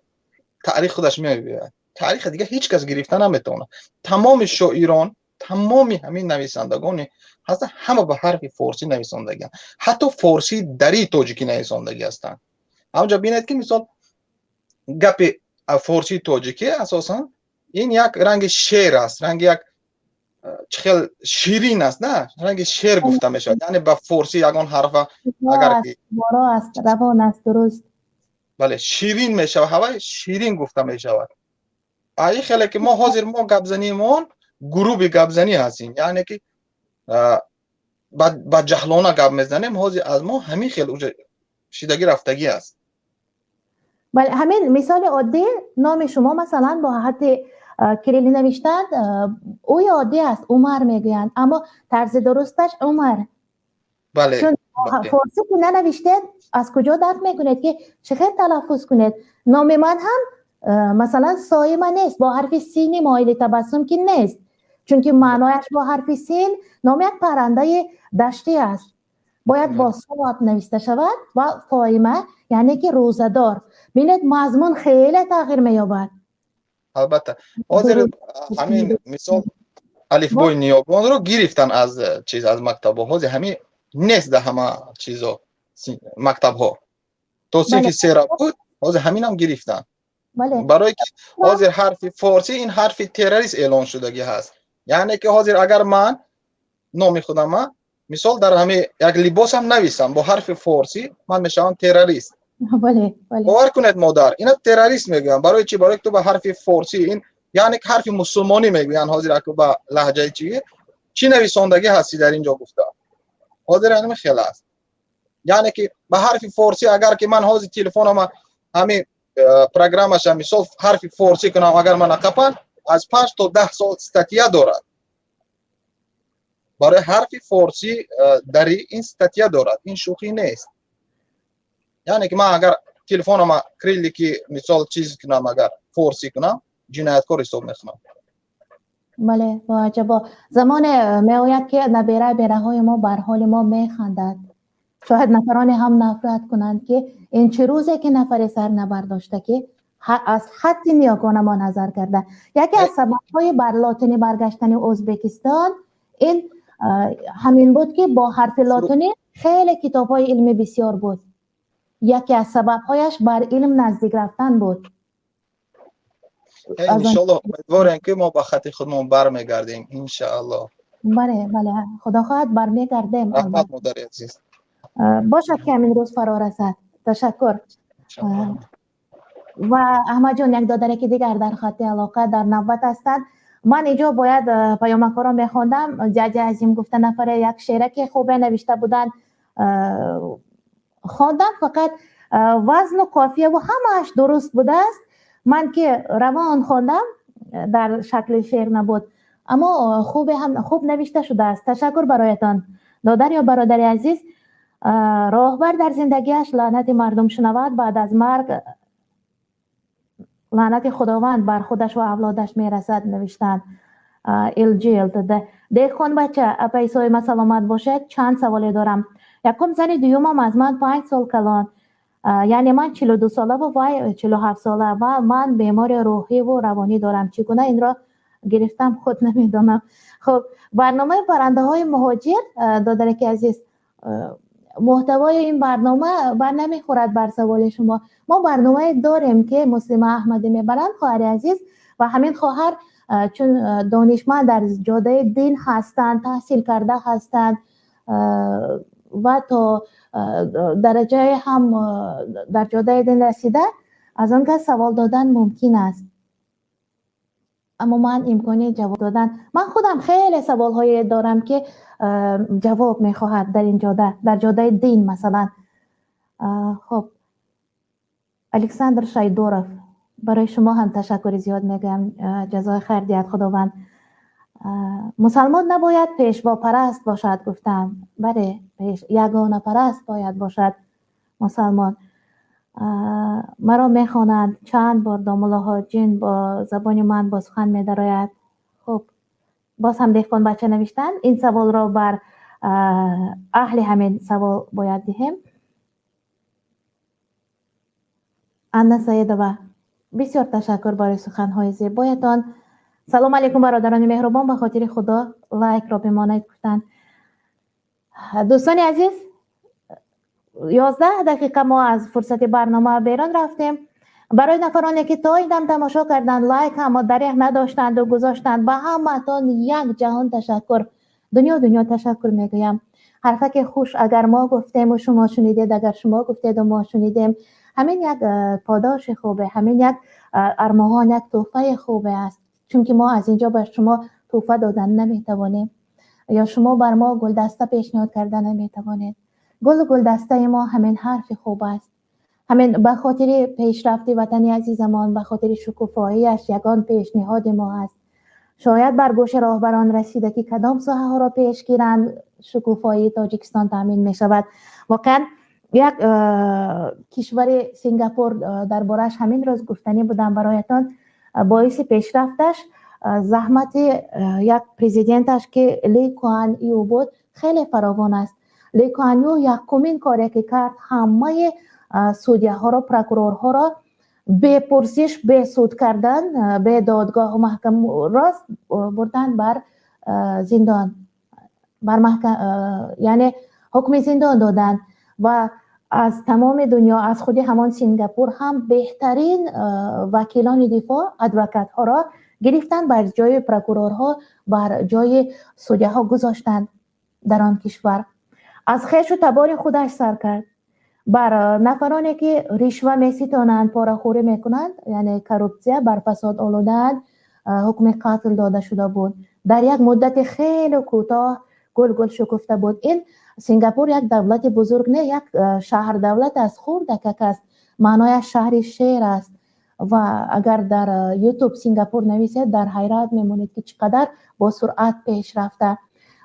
[SPEAKER 4] таърих худаш меояд. Таъриха дига ҳеҷ кас гирифта наметавонад. Тамоми шоирон, тамоми ҳамин нависандагоне ҳастанд, ҳама ба ҳарфи форсӣ нависондагианд, ҳатто форсии дарии тоҷикӣ нависондагӣ ҳастанд. Ҳамҷа бинед ки мисол гапи форсии тоҷикӣ асосан ин як ранги шеър аст, ранги як чӣ хел ширин аст, на ранги шеър гуфта мешавад, яъне ба форсӣ ягон ҳарфа агар
[SPEAKER 1] аст, равон аст, дуруст.
[SPEAKER 4] Бале, ширин мешавад, ҳавай ширин гуфта мешавад. Ин хеле ки мо ҳозир мо гапзанимон грубый гапзанӣ ҳастем, яъне ки ба ҷаҳлона гап мезанем. Ҳозир аз мо ҳамин хел уже шидагӣ рафтагӣ аст.
[SPEAKER 1] Бале, ҳамин мисоли оддӣ, номи шумо масалан бо ҳарфи кириллӣ навиштанд, ӯи оддӣ аст, Умар мегӯянд, аммо тарзи дурусташ Умар.
[SPEAKER 4] Бале.
[SPEAKER 1] Чун форсӣ ки нанавиштед, аз куҷо дарк мекунед ки чӣ хел талаффуз кунед? Номи ман ҳам масалан Соима нест, бо ҳарфи сини моили табассум ки нест, чунки маънояш бо ҳарфи син номи як паррандаи даштӣ аст, бояд бо сод нависта шавад ва Фоима, яъне ки рӯзадор. Бинед, мазмун хеле тағйир меёбад.
[SPEAKER 4] Албатта, ҳозир ҳамин мисол алифбои ниёгонро гирифтан аз чиз, аз мактабҳо. Ҳозир ҳамин нест дар ҳама чизо, мактабҳо то синфи сера буд, ҳозир ҳаминам гирифтан. Барое ки ҳозир ҳарфи форсӣ ин ҳарфи террорист эълон шудагӣ ҳаст, яъне ки ҳозир агар ман номи худама мисол дар ҳамин як либосам нависам бо ҳарфи форсӣ, ман мешавам террорист. Бовар кунед, модар, ина террорист мегӯянд. Барои чӣ? Барои ки ту ба ҳарфи форсӣ, ин яъне ки ҳарфи мусулмонӣ мегӯянд. Ҳозир аку ба лаҳҷаи чӣ чӣ нависондагӣ ҳастӣ дар ин ҷо гуфта, ҳозир ҳамин хел аст. Яъне ки ба ҳарфи форсӣ агар ки ман ҳозир телефонама ҳамин программаша мисол ҳарфи форсӣ кунам, агар ман ақапан, аз 5 то 10 сол статья дорад. Барои ҳарфи форсӣ дари ин статья дорад, ин шӯхӣ нест. Яъне ки ман агар телефонама кириллики мисол чиз кунам, агар форсӣ кунам, ҷинояткор ҳисоб мекунам.
[SPEAKER 1] Бале, боаҷабо замоне меояд ки набера бераҳои мо бар ҳоли мо механдад. Шояд нафароне ҳам нафрат кунанд ки ин чӣ рӯзе ки нафаре сар набардошта, ки аз хатти ниёгона назар карда. Яке аз сабабҳои бар лотинӣ баргаштани Ӯзбекистон ин ҳамин буд ки бо ҳарфи лотинӣ хеле китобҳои илмӣ бисёр буд. Яке аз сабабҳояш бар илм наздик рафтан буд.
[SPEAKER 4] Иншоалло, умедворем ки мо ба хати худмон бармегардем, иншоалло.
[SPEAKER 1] Бале, бале, худо хоҳад, бармегардем.
[SPEAKER 4] Раҳмат, модари азиз.
[SPEAKER 1] Бошад ки ҳамин рӯз фаро расад. Ташаккур. Ва Аҳмадҷон, як додаре ки дигар дар хатти алоқа дар навбат ҳастанд. Ман инҷо бояд паёмакҳоро мехондам. Ҷаҷа Азим гуфта нафаре як шеъре ки хубе навишта буданд, хондам, фақат вазну қофияву ҳамааш дуруст будааст. Ман ки равон хондам, дар шакли шеър набуд, аммо хубе ҳам хуб навишта шудааст. Ташаккур бароятон, додар ё бародари азиз. Роҳбар дар зиндагиаш лаънати мардум шунавад, баъд аз марг лаънати Худованд бар худаш ва авлодаш мерасад, навиштанд Илҷилд. Деҳқон бача, апаи Соима, саломат бошед. Чанд саволе дорам. Якум, зани дуюмам аз ман 5 сол калон, яъне ман 42 солаву вай 47 сола ва ман бемори рӯҳиву равонӣ дорам. Чӣ гуна инро гирифтам, худ намедонам. Хуб, барномаи паррандаҳои муҳоҷир, додараки азиз, Муҳтавои ин барнома бар намехӯрад бар саволи шумо. Мо барномае дорем, ки Муслима Аҳмадӣ мебаранд, хоҳари азиз, ва ҳамин хоҳар чун донишманд дар ҷодаи дин ҳастанд, таҳсил карда ҳастанд ва то дараҷае ҳам дар ҷодаи дин расида, аз он кас савол додан мумкин аст. Аммо ман имкони ҷавоб додан, ман худам хеле саволҳое дорам, ки ҷавоб мехоҳад дар ин ҷода, дар ҷодаи дин масалан. Хуб, Александр Шайдоров, барои шумо ҳам ташаккури зиёд мегӯям, ҷазои хайр диҳад Худованд. Мусалмон набояд пешвопараст бошад, гуфтанд. Бале, ягонапараст бояд бошад мусалмон. Маро мехонанд чанд бор домуллоҳо, ҷин бо забони ман бо сухан медарояд. Хуб, боз ҳам деҳқонбача навиштанд. Ин саволро бар аҳли ҳамин савол бояд диҳем. Анна Саидова, бисёр ташаккур барои суханҳои зебоятон. Салом алейкум, бародарони меҳрубон, ба хотири Худо лайкро бимонед, гуфтанд. Дӯстони азиз, 11 дақиқа мо аз фурсати барнома берун рафтем. Барои нафароне ки то ин дам тамошо карданд, лайк ҳам дареғ надоштанду гузоштанд, ба ҳамаатон як ҷаҳон ташаккур, дунё дунё ташаккур мегӯям. Ҳарфаке хуш агар мо гуфтему шумо шунидед, агар шумо гуфтеду мо шунидем, ҳамин як подоши хубе, ҳамин як армуғон, як тӯҳфаи хубе аст, чунки мо аз инҷо ба шумо тӯҳфа додан наметавонем ё шумо бар мо гулдаста пешниҳод карда наметавонед. Гулу гулдастаи мо ҳамин ҳарфи хуб аст. Ҳамин ба хотири пешрафти ватани азизамон, ба хотири шукуфоияш ягон пешниҳоди мо аст. Шояд бар гӯши роҳбарон расида, ки кадом соҳаҳоро пеш гиранд, шукуфоии Тоҷикистон таъмин мешавад. Воқеан, як кишвари Сингапур, дар борааш ҳамин рӯз гуфтанӣ будам бароятон, боиси пешрафташ заҳмати як президенташ, ки Ли Куан Ю буд, хеле фаровон аст. Ли Куан Ю якумин коре ки кард, ҳамаи судяҳоро, прокурорҳоро бепурсиш, бесуд кардан, бе додгоҳу маҳкам рост бурдан бар зиндон, бар маҳкам, яъне ҳукми зиндон доданд. Ва аз тамоми дунё, аз худи ҳамон Сингапур ҳам беҳтарин вакилони дифоъ, адвокатҳоро гирифтанд, бар ҷои прокурорҳо, бар ҷои судяҳо гузоштанд дар он кишвар. Аз хешу табори худаш сар кард, бар нафароне ки ришва меситонанд, порахӯрӣ мекунанд, яъне коррупсия, бар фасод олудаанд, ҳукми қатл дода шуда буд. Дар як муддати хеле кӯтоҳ гул-гул шукуфта буд. Ин Сингапур як давлати бузург не, як шаҳр давлат аст, хурдакак аст, маънояш шаҳри шер аст. Ва агар дар Ютуб Сингапур нависед, дар ҳайрат мемонед, ки чӣ қадар бо суръат пеш рафта.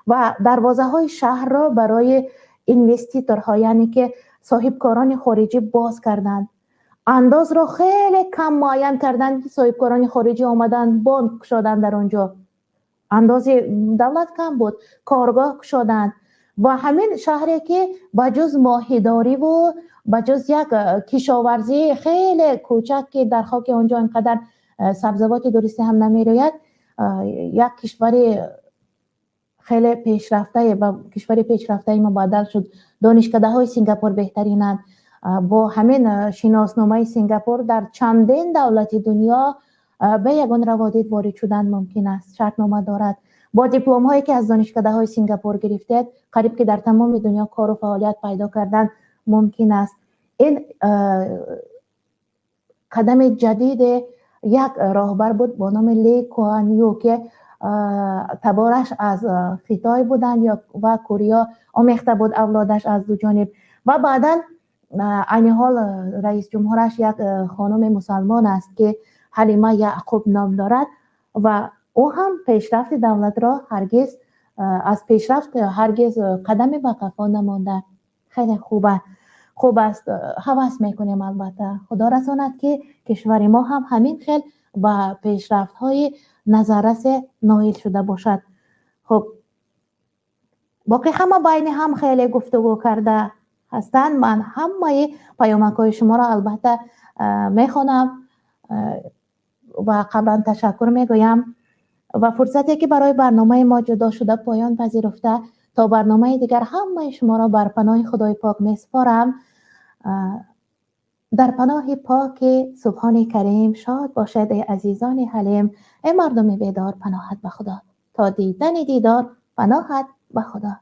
[SPEAKER 1] Ва дарвозаҳои шаҳрро барои инвеститорҳо, яъне ки соҳибкорони хориҷӣ, боз карданд. Андозро хеле кам муайян карданд, ки соҳибкорони хориҷӣ омаданд, бонк кушоданд дар он ҷо, андози давлат кам буд, коргоҳ кушоданд. Ва ҳамин шаҳре ки ба ҷуз моҳидориву ба ҷуз як кишоварзии хеле кӯчак, ки дар хоки он ҷо инқадар сабзавоти дурустӣ ҳам намерӯяд, як кишвари хеле пешрафтае, ба кишвари пешрафтаи мубаддал шуд. Донишкадаҳои Сингапур беҳтаринанд. Бо ҳамин шиносномаи Сингапур дар чандин давлати дунё бе ягон раводид ворид шудан мумкин аст, шартнома дорад. Бо дипломҳое ки аз донишкадаҳои Сингапур гирифтед, қариб ки дар тамоми дунё кору фаъолият пайдо кардан мумкин аст. Ин қадами ҷадиде як роҳбар буд бо номи Ли Куан Ю, ки табораш аз Хитой буданд ё ва Корея омехта буд, авлодаш аз ду ҷониб. Ва баъдан айни ҳол раис ҷумҳураш як хонуми мусалмон аст, ки Ҳалима Яъқуб ном дорад, ва ӯ ҳам пешрафти давлатро ҳаргиз, аз пешрафт ҳаргиз қадаме ба қафо намонда. Хеле хуба, хуб аст, ҳавас мекунем. Албатта, Худо расонад, ки кишвари мо ҳам ҳамин хел ба пешрафтҳои назаррасе ноил шуда бошад. Хуб, боқӣ ҳама байни ҳам хеле гуфтугӯ карда ҳастанд. Ман ҳамаи паёмакҳои шуморо албатта мехонам ва қаблан ташаккур мегӯям. Ва фурсате ки барои барномаи мо ҷудо шуда поён пазируфта. То барномаи дигар ҳамаи шуморо бар паноҳи Худои пок месупорам. Дар паноҳи поки Субҳони Карим шод бошед, эй азизони ҳалим, эй мардуми бедор, паноҳат ба Худо. То дидани дидор, паноҳат ба Худо.